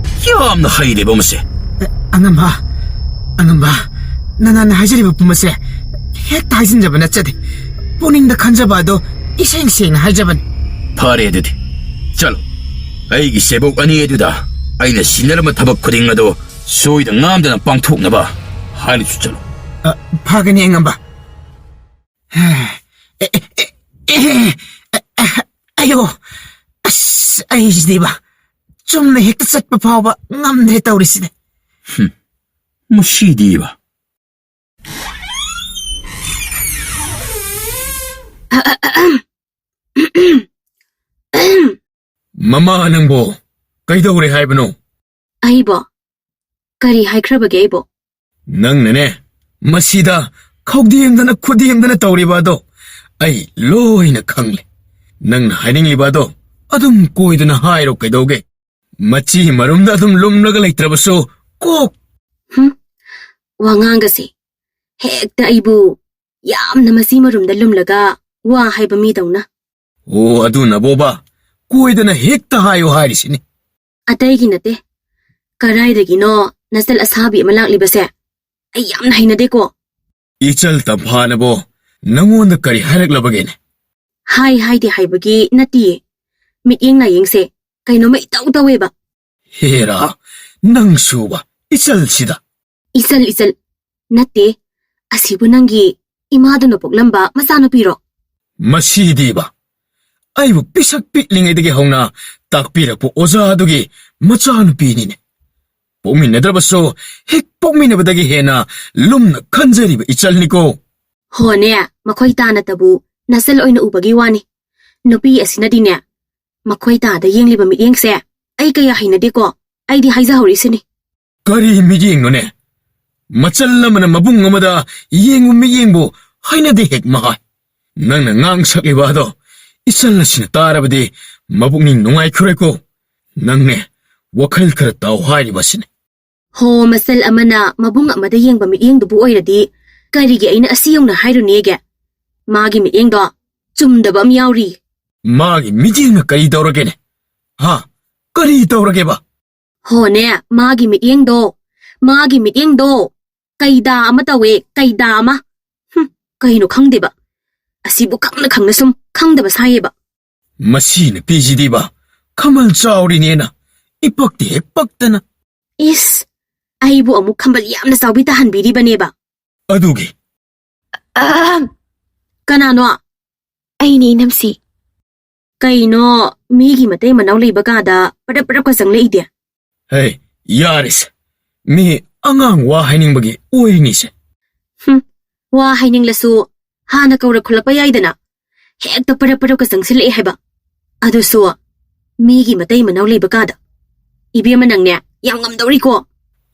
ꯌꯥꯝꯅ ꯍꯩꯔꯦꯕ ꯃꯁꯦ꯫ ꯑꯉꯝꯕ, ꯑꯉꯝꯕ, ꯅꯅꯥꯟꯅ ꯍꯥꯏꯖꯔꯤꯕ ꯄꯨꯝꯕꯁꯦ ꯍꯦꯛꯇ ꯍꯥꯏꯖꯤꯟꯖꯕ ꯅꯠꯆꯗꯦ꯫ ꯄꯨꯛꯅꯤꯡꯗ ꯈꯟꯖꯕ ꯑꯗꯣ ꯏꯁꯦꯡ ꯁꯦꯡꯅ ꯍꯥꯏꯖꯕꯅꯤ꯫ ꯐꯔꯦ ꯑꯗꯨꯗꯤ, ꯆꯠꯂꯣ꯫ ꯑꯩꯒꯤ ꯁꯦꯕꯣꯛ ꯑꯅꯤ ꯑꯗꯨꯗ ꯑꯩꯅ ꯁꯤꯟꯅꯔꯝꯕ ꯊꯕꯛ ꯈꯨꯗꯤꯡ ꯑꯗꯣ ꯁꯣꯏꯗ ꯉꯥꯝꯗꯅ ꯄꯥꯡꯊꯣꯛꯅꯕ ꯍꯥꯏꯅꯁꯨ ꯆꯠꯂꯣ꯫ ꯑ, ꯐꯒꯅꯤ, ꯑꯉꯝꯕ꯫ ꯑꯦ, ꯑꯦ, ꯑꯦ, ꯑꯦ, ꯑꯦ, ꯑꯌꯣ, ꯑꯁ, ꯑꯩꯁꯤꯗꯤꯕ, ꯆꯨꯝꯅ ꯍꯦꯛꯇ ꯆꯠꯄ ꯐꯥꯎꯕ ꯉꯝꯗ꯭ꯔꯦ ꯇꯧꯔꯤꯁꯤꯗꯤ꯫ ꯍꯨꯝ, ꯃꯁꯤꯗꯤꯕ꯫ ꯃꯃꯥ, ꯅꯪꯕꯣ ꯀꯩꯗꯧꯔꯦ ꯍꯥꯏꯕꯅꯣ? ꯑꯩꯕꯣ? ꯀꯔꯤ ꯍꯥꯏꯈ꯭ꯔꯕꯒꯦ ꯑꯩꯕꯣ? ꯅꯪꯅꯅꯦ, ꯃꯁꯤꯗ ꯊꯧꯗꯦꯝꯗꯅ ꯈꯨꯗꯦꯝꯗꯅ ꯇꯧꯔꯤꯕ ꯑꯗꯣ ꯑꯩ ꯂꯣꯏꯅ ꯈꯪꯂꯦ꯫ ꯅꯪꯅ ꯍꯥꯏꯅꯤꯡꯂꯤꯕ ꯑꯗꯣ ꯑꯗꯨꯝ ꯀꯣꯏꯗꯅ ꯍꯥꯏꯔꯣ ꯀꯩꯗꯧꯒꯦ? ꯃꯆꯤ ꯃꯔꯨꯝꯗ ꯑꯗꯨꯝ ꯂꯨꯝꯂꯒ ꯂꯩꯇ꯭ꯔꯕꯁꯨ ꯀꯣꯛ ꯍꯨꯝ, ꯋꯥꯉꯥꯡꯒꯁꯦ ꯍꯦꯛꯇ ꯑꯩꯕꯨ ꯌꯥꯝꯅ ꯃꯆꯤ ꯃꯔꯨꯝꯗ ꯂꯨꯝꯂꯒ ꯋꯥ ꯍꯥꯏꯕ ꯃꯤꯗꯧꯅ꯫ ꯑꯣ, ꯑꯗꯨꯅꯕꯣꯕ ꯀꯣꯏꯗꯅ ꯍꯦꯛꯇ ꯍꯥꯏꯌꯨ ꯍꯥꯏꯔꯤꯁꯤꯅꯤ꯫ ꯑꯇꯩꯒꯤ ꯅꯠꯇꯦ, ꯀꯗꯥꯏꯗꯒꯤꯅꯣ ꯅꯆꯜ ꯑꯁꯥꯕꯤ ꯑꯃ ꯂꯥꯛꯂꯤꯕꯁꯦ ꯑꯩ ꯌꯥꯝꯅ ꯍꯩꯅꯗꯦꯀꯣ꯫ ꯏꯆꯜ ꯇꯝꯐꯥꯅꯕꯣ ꯅꯉꯣꯟꯗ ꯀꯔꯤ ꯍꯥꯏꯔꯛꯂꯕꯒꯦꯅꯦ? ꯍꯥꯏ ꯍꯥꯏꯗꯦ ꯍꯥꯏꯕꯒꯤ ꯅꯠꯇꯤꯌꯦ, ꯃꯤꯠꯌꯦꯡ ꯅꯥꯌꯦꯡꯁꯦ ꯀꯩꯅꯣꯝꯃ ꯏꯇꯧ ꯇꯧꯋꯦꯕ꯫ ꯍꯦꯔꯥ, ꯅꯪꯁꯨꯕ ꯏꯆꯜꯁꯤꯗ꯫ ꯏꯆꯜ, ꯏꯆꯜ ꯅꯠꯇꯦ, ꯑꯁꯤꯕꯨ ꯅꯪꯒꯤ ꯏꯃꯥꯗꯨꯅ ꯄꯣꯛꯂꯝꯕ ꯃꯆꯥꯅꯨꯄꯤꯔꯣ? ꯃꯁꯤꯗꯤꯕ ꯑꯩꯕꯨ ꯄꯤꯁꯛ ꯄꯤꯛꯂꯤꯉꯩꯗꯒꯤ ꯍꯧꯅ ꯇꯥꯛꯄꯤꯔꯛꯄ ꯑꯣꯖꯥ ꯑꯗꯨꯒꯤ ꯃꯆꯥꯅꯨꯄꯤꯅꯤꯅꯦ꯫ ꯄꯣꯛꯃꯤꯟꯅꯗ꯭ꯔꯕꯁꯨ ꯍꯦꯛ ꯄꯣꯛꯃꯤꯟꯅꯕꯗꯒꯤ ꯍꯦꯟꯅ ꯂꯨꯝꯅ ꯈꯟꯖꯔꯤꯕ ꯏꯆꯜꯅꯤꯀꯣ꯫ ꯍꯣꯅꯦ, ꯃꯈꯣꯏ ꯇꯥꯅꯇꯕꯨ ꯅꯆꯜ ꯑꯣꯏꯅ ꯎꯕꯒꯤ ꯋꯥꯅꯤ꯫ ꯅꯨꯄꯤ ꯑꯁꯤꯅꯗꯤꯅꯦ, ꯃꯈꯣꯏ ꯇꯥꯗ ꯌꯦꯡꯂꯤꯕ ꯃꯤꯠꯌꯦꯡꯁꯦ ꯑꯩ ꯀꯌꯥ ꯍꯩꯅꯗꯦꯀꯣ꯫ ꯑꯩꯗꯤ ꯍꯥꯏꯖꯍꯧꯔꯤꯁꯤꯅꯤ꯫ ꯀꯔꯤ ꯃꯤꯠꯌꯦꯡꯅꯣꯅꯦ? ꯃꯆꯜ ꯑꯃꯅ ꯃꯕꯨꯡ ꯑꯃꯗ ꯌꯦꯡꯕ ꯃꯤꯠꯌꯦꯡꯕꯨ ꯍꯩꯅꯗꯦ ꯍꯦꯛ ꯃꯍꯥꯏ꯫ ꯅꯪꯅ ꯉꯥꯡ ꯁꯛꯂꯤꯕ ꯑꯗꯣ ꯏꯆꯜ ꯑꯁꯤꯅ ꯇꯥꯔꯕꯗꯤ ꯃꯄꯨꯛꯅꯤꯡ ꯅꯨꯡꯉꯥꯏꯈꯤꯔꯣꯏꯀꯣ꯫ ꯅꯪꯅꯦ ꯋꯥꯈꯜ ꯈꯔ ꯇꯥꯎ ꯍꯥꯏꯔꯤꯕ ꯑꯁꯤꯅꯤ꯫ ꯍꯣ, ꯃꯆꯜ ꯑꯃꯅ ꯃꯕꯨꯡ ꯑꯃꯗ ꯌꯦꯡꯕ ꯃꯤꯠꯌꯦꯡꯗꯨꯕꯨ ꯑꯣꯏꯔꯗꯤ ꯀꯔꯤꯒꯤ ꯑꯩꯅ ꯑꯁꯤ ꯌꯧꯅ ꯍꯥꯏꯔꯨꯅꯦꯒꯦ? ꯃꯥꯒꯤ ꯃꯤꯠꯌꯦꯡꯗꯣ ꯆꯨꯝꯗꯕ ꯑꯃ ꯌꯥꯎꯔꯤ꯫ ꯃꯥꯒꯤ ꯃꯤꯠꯌꯦꯡꯅ ꯀꯔꯤ ꯇꯧꯔꯒꯦꯅꯦ? ꯍꯥ? ꯀꯔꯤ ꯇꯧꯔꯒꯦꯕ? ꯍꯣꯅꯦ, ꯃꯥꯒꯤ ꯃꯤꯠꯌꯦꯡꯗꯣ, ꯃꯥꯒꯤ ꯃꯤꯠꯌꯦꯡꯗꯣ ꯀꯩꯗꯥ ꯑꯃ ꯇꯧꯋꯦ, ꯀꯩꯗꯥ ꯑꯃ꯫ ꯍꯨꯝ, ꯀꯩꯅꯣ ꯈꯪꯗꯦꯕ꯫ ꯑꯁꯤꯕꯨ ꯈꯪꯅ ꯈꯪꯅ ꯁꯨꯝ ꯈꯪꯗꯕ ꯁꯥꯏꯌꯦꯕ꯫ ꯃꯁꯤ ꯅꯨꯄꯤꯁꯤꯗꯤꯕ ꯈꯃꯜ ꯆꯥꯎꯔꯤꯅꯦꯅ ꯏꯄꯛꯇꯤ ꯍꯦꯛ ꯄꯛꯇꯅ꯫ ꯏꯁ, ꯑꯩꯕꯨ ꯑꯃꯨꯛ ꯈꯝꯕꯜ ꯌꯥꯝꯅ ꯆꯥꯎꯕꯤ ꯇꯥꯍꯟꯕꯤꯔꯤꯕꯅꯦꯕ꯫ ꯑꯗꯨꯒꯤ ꯑꯍꯝ! ꯀꯅꯥꯅꯣ? ꯑꯩꯅꯦ, ꯏꯅꯝꯁꯤ꯫ ꯀꯩꯅꯣ, ꯃꯤꯒꯤ ꯃꯇꯩ ꯃꯅꯥꯎ ꯂꯩꯕ ꯀꯥꯗ ꯄꯔꯞ ꯄꯔꯞꯀ ꯆꯪꯂꯛꯏꯗꯤ? ꯍꯦ, ꯌꯥꯔꯦꯁꯦ꯫ ꯃꯤ ꯑꯉꯥꯡ ꯋꯥ ꯍꯥꯏꯅꯤꯡꯕꯒꯤ ꯑꯣꯏꯔꯤꯅꯤꯁꯦ꯫ ꯍꯨꯝ, ꯋꯥ ꯍꯥꯏꯅꯤꯡꯂꯁꯨ ꯍꯥꯟꯅ ꯀꯧꯔꯛ ꯈꯨꯜꯂꯛꯄ ꯌꯥꯏꯗꯅ꯫ ꯍꯦꯛꯇ ꯄꯔꯞ ꯄꯔꯞꯀ ꯆꯪꯁꯤꯜꯂꯛꯑꯦ ꯍꯥꯏꯕ꯫ ꯑꯗꯨꯁꯨ ꯃꯤꯒꯤ ꯃꯇꯩ ꯃꯅꯥꯎ ꯂꯩꯕ ꯀꯥꯗ꯫ ꯏꯕꯦꯝꯃ, ꯅꯪꯅꯦ ꯌꯥꯝ ꯉꯝꯗꯧꯔꯤꯀꯣ꯫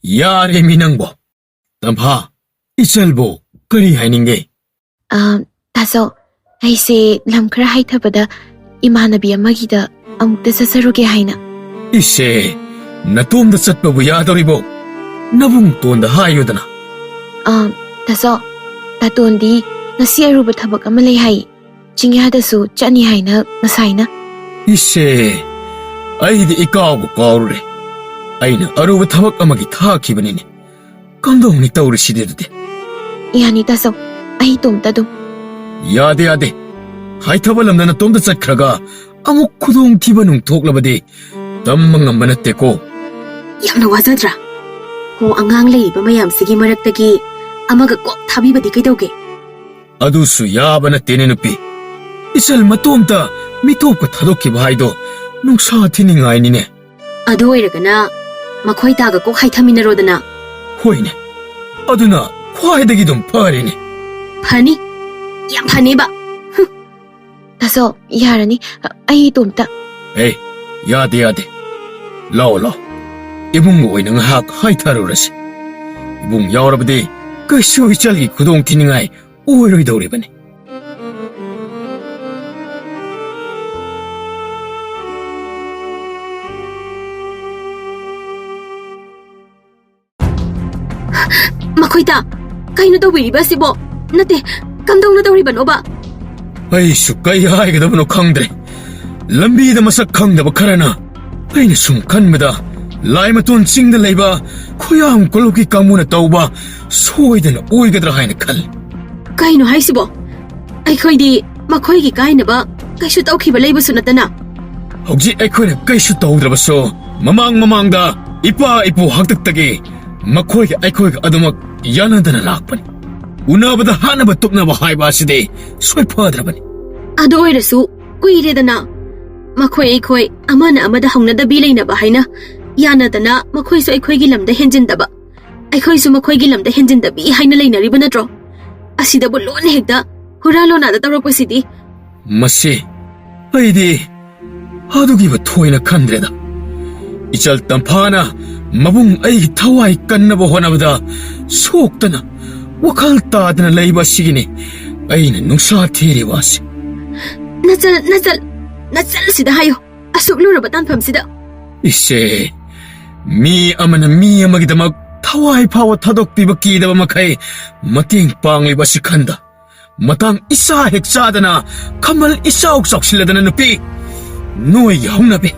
ꯌꯥꯔꯦꯃꯤ ꯅꯪꯕꯣ꯫ ꯇꯝꯐꯥ, ꯏꯆꯜꯕꯨ ꯀꯔꯤ ꯍꯥꯏꯅꯤꯡꯒꯦ? ꯑ, ꯇꯥꯆꯧ, ꯑꯩꯁꯦ ꯂꯝ ꯈꯔ ꯍꯥꯏꯊꯕꯗ ꯏꯃꯥꯟꯅꯕꯤ ꯑꯃꯒꯤꯗ ꯑꯃꯨꯛꯇ ꯆꯠꯆꯔꯨꯒꯦ ꯍꯥꯏꯅ꯫ ꯏꯁꯦ, ꯅꯇꯣꯝꯗ ꯆꯠꯄꯕꯨ ꯌꯥꯗꯧꯔꯤꯕꯣ? ꯅꯕꯨꯡ ꯇꯣꯟꯗ ꯍꯥꯏꯌꯨꯗꯅ꯫ ꯑ, ꯇꯥꯆꯧ, ꯇꯥꯇꯣꯟꯗꯤ ꯉꯁꯤ ꯑꯔꯨꯕ ꯊꯕꯛ ꯑꯃ ꯂꯩ ꯍꯥꯏ꯫ ꯆꯤꯡꯌꯥꯗꯁꯨ ꯆꯠꯅꯤ ꯍꯥꯏꯅ ꯉꯁꯥꯏꯅ꯫ ꯏꯁꯦ, ꯑꯩꯗꯤ ꯏꯀꯥꯎꯕꯨ ꯀꯥꯎꯔꯨꯔꯦ꯫ ꯑꯩꯅ ꯑꯔꯨꯕ ꯊꯕꯛ ꯑꯃꯒꯤ ꯊꯥꯈꯤꯕꯅꯤꯅꯦ꯫ ꯀꯝꯗꯧꯅꯤ ꯇꯧꯔꯤꯁꯤꯗꯤ ꯑꯗꯨꯗꯤ? ꯌꯥꯅꯤ ꯇꯥꯆꯧ, ꯑꯩ ꯏꯇꯣꯝꯇ ꯑꯗꯨꯝ꯫ ꯌꯥꯗꯦ, ꯌꯥꯗꯦ꯫ ꯍꯥꯏꯊꯕ ꯂꯝꯗ ꯅꯇꯣꯝꯇ ꯆꯠꯈ꯭ꯔꯒ ꯑꯃꯨꯛ ꯈꯨꯗꯣꯡꯊꯤꯕ ꯅꯨꯡ ꯊꯣꯛꯂꯕꯗꯤ ꯇꯝꯕ ꯉꯝꯕ ꯅꯠꯇꯦꯀꯣ꯫ ꯌꯥꯝꯅ ꯋꯥꯖꯗ꯭ꯔꯥ? ꯍꯣ, ꯑꯉꯥꯡ ꯂꯩꯔꯤꯕ ꯃꯌꯥꯝꯁꯤꯒꯤ ꯃꯔꯛꯇꯒꯤ ꯑꯃꯒ ꯀꯣꯛ ꯊꯥꯕꯤꯕꯗꯤ ꯀꯩꯗꯧꯒꯦ? ꯑꯗꯨꯁꯨ ꯌꯥꯕ ꯅꯠꯇꯦꯅꯦ ꯅꯨꯄꯤ꯫ ꯏꯆꯜ ꯃꯇꯣꯝꯇ ꯃꯤꯇꯣꯞꯀ ꯊꯥꯗꯣꯛꯈꯤꯕ ꯍꯥꯏꯗꯣ ꯅꯨꯡꯁꯥ ꯊꯤꯅꯤꯡꯉꯥꯏꯅꯤꯅꯦ꯫ ꯑꯗꯨ ꯑꯣꯏꯔꯒꯅ ꯃꯈꯣꯏ ꯇꯥꯒ ꯀꯣꯛ ꯍꯥꯏꯊꯃꯤꯟꯅꯔꯣꯗꯅ꯫ ꯍꯣꯏꯅꯦ, ꯑꯗꯨꯅ ꯈ꯭ꯋꯥꯏꯗꯒꯤ ꯑꯗꯨꯝ ꯐꯔꯦꯅꯦ꯫ ꯐꯅꯤ, ꯌꯥꯝ ꯐꯅꯤꯕ꯫ ꯍꯨꯝ꯫ ꯇꯥꯆꯧ, ꯌꯥꯔꯅꯤ, ꯑꯩ ꯏꯇꯣꯝꯇ꯫ ꯑꯦ, ꯌꯥꯗꯦ, ꯌꯥꯗꯦ꯫ ꯂꯥꯛꯑꯣ, ꯂꯥꯛꯑꯣ꯫ ꯏꯕꯨꯡꯒ ꯑꯣꯏꯅ ꯉꯥꯏꯍꯥꯛ ꯍꯥꯏꯊꯔꯨꯔꯁꯤ꯫ ꯏꯕꯨꯡ ꯌꯥꯎꯔꯕꯗꯤ ꯀꯩꯁꯨ ꯏꯆꯜꯒꯤ ꯈꯨꯗꯣꯡ ꯊꯤꯅꯤꯡꯉꯥꯏ ꯑꯣꯏꯔꯣꯏꯗꯧꯔꯤꯕꯅꯤ꯫ ꯃꯈꯣꯏꯗ ꯀꯩꯅꯣ ꯇꯧꯕꯤꯔꯤꯕ ꯑꯁꯤꯕꯣ? ꯅꯠꯇꯦ, ꯀꯝꯗꯧꯅ ꯇꯧꯔꯤꯕꯅꯣꯕ? ꯑꯩꯁꯨ ꯀꯩ ꯍꯥꯏꯒꯗꯕꯅꯣ ꯈꯪꯗ꯭ꯔꯦ꯫ ꯂꯝꯕꯤꯗ ꯃꯁꯛ ꯈꯪꯗꯕ ꯈꯔꯅ, ꯑꯩꯅ ꯁꯨꯝ ꯈꯟꯕꯗ, ꯂꯥꯏ ꯃꯇꯣꯟ ꯆꯤꯡꯗ ꯂꯩꯕ ꯈꯨꯌꯥꯝ ꯀꯣꯂꯨꯞꯀꯤ ꯀꯥꯡꯕꯨꯅ ꯇꯧꯕ ꯁꯣꯏꯗꯅ ꯑꯣꯏꯒꯗ꯭ꯔꯥ ꯍꯥꯏꯅ ꯈꯜꯂꯤ꯫ ꯀꯩꯅꯣ ꯍꯥꯏꯁꯤꯕꯣ? ꯑꯩꯈꯣꯏꯗꯤ ꯃꯈꯣꯏꯒꯤ ꯀꯥꯏꯅꯕ ꯀꯩꯁꯨ ꯇꯧꯈꯤꯕ ꯂꯩꯕꯁꯨ ꯅꯠꯇꯅ꯫ ꯍꯧꯖꯤꯛ ꯑꯩꯈꯣꯏꯅ ꯀꯩꯁꯨ ꯇꯧꯗ꯭ꯔꯕꯁꯨ, ꯃꯃꯥꯡ ꯃꯃꯥꯡꯗ ꯏꯄꯥ ꯏꯄꯨ ꯍꯥꯛꯇꯛꯇꯒꯤ ꯃꯈꯣꯏꯒ ꯑꯩꯈꯣꯏꯒ ꯑꯗꯨꯃꯛ ꯌꯥꯅꯗꯅ ꯂꯥꯛꯄꯅꯤ꯫ ꯎꯅꯕꯗ ꯍꯥꯠꯅꯕ ꯇꯨꯞꯅꯕ ꯍꯥꯏꯕ ꯑꯁꯤꯗꯤ ꯁꯣꯏꯐꯗ꯭ꯔꯕꯅꯤ꯫ ꯑꯗꯨ ꯑꯣꯏꯔꯁꯨ ꯀꯨꯏꯔꯦꯗꯅ꯫ ꯃꯈꯣꯏ ꯑꯩꯈꯣꯏ ꯑꯃꯅ ꯑꯃꯗ ꯍꯧꯅꯗꯕꯤ ꯂꯩꯅꯕ ꯍꯥꯏꯅ ꯌꯥꯅꯗꯅ ꯃꯈꯣꯏꯁꯨ ꯑꯩꯈꯣꯏꯒꯤ ꯂꯝꯗ ꯍꯦꯟꯖꯤꯟꯗꯕ, ꯑꯩꯈꯣꯏꯁꯨ ꯃꯈꯣꯏꯒꯤ ꯂꯝꯗ ꯍꯦꯟꯖꯤꯟꯗꯕꯤ ꯍꯥꯏꯅ ꯂꯩꯅꯔꯤꯕ ꯅꯠꯇ꯭ꯔꯣ? ꯑꯁꯤꯗꯕꯨ ꯂꯣꯟꯅ ꯍꯦꯛꯇ ꯍꯨꯔꯥ ꯂꯣꯟꯅꯥꯗ ꯇꯧꯔꯛꯄꯁꯤꯗꯤ꯫ ꯃꯁꯤ ꯑꯩꯗꯤ ꯑꯗꯨꯒꯤꯕꯨ ꯊꯣꯏꯅ ꯈꯟꯗ꯭ꯔꯦꯗ꯫ ꯏꯆꯜ ꯇꯝꯐꯥꯅ ꯃꯕꯨꯡ ꯑꯩꯒꯤ ꯊꯋꯥꯏ ꯀꯟꯅꯕ ꯍꯣꯠꯅꯕꯗ ꯁꯣꯛꯇꯅ ꯋꯥꯈꯜ ꯇꯥꯗꯅ ꯂꯩꯕ ꯑꯁꯤꯒꯤꯅꯤ ꯑꯩꯅ ꯅꯨꯡꯁꯥ ꯊꯤꯔꯤꯕ ꯑꯁꯤ꯫ ꯅꯆꯜ, ꯅꯆꯜ, ꯅꯆꯜꯁꯤꯗ ꯍꯥꯏꯌꯨ, ꯑꯁꯨꯛ ꯂꯨꯔꯕ ꯇꯥꯟꯐꯝꯁꯤꯗ꯫ ꯏꯆꯦ, ꯃꯤ ꯑꯃꯅ ꯃꯤ ꯑꯃꯒꯤꯗꯃꯛ ꯊꯋꯥꯏ ꯐꯥꯎꯕ ꯊꯥꯗꯣꯛꯄꯤꯕ ꯀꯤꯗꯕ ꯃꯈꯩ ꯃꯇꯦꯡ ꯄꯥꯡꯂꯤꯕ ꯑꯁꯤ ꯈꯟꯗ, ꯃꯇꯥꯡ ꯏꯆꯥ ꯍꯦꯛ ꯆꯥꯗꯅ ꯈꯃꯜ ꯏꯆꯥꯎ ꯆꯥꯎꯁꯤꯜꯂꯗꯅ ꯅꯨꯄꯤ, ꯅꯣꯏꯒꯤ ꯍꯧꯅꯕꯤ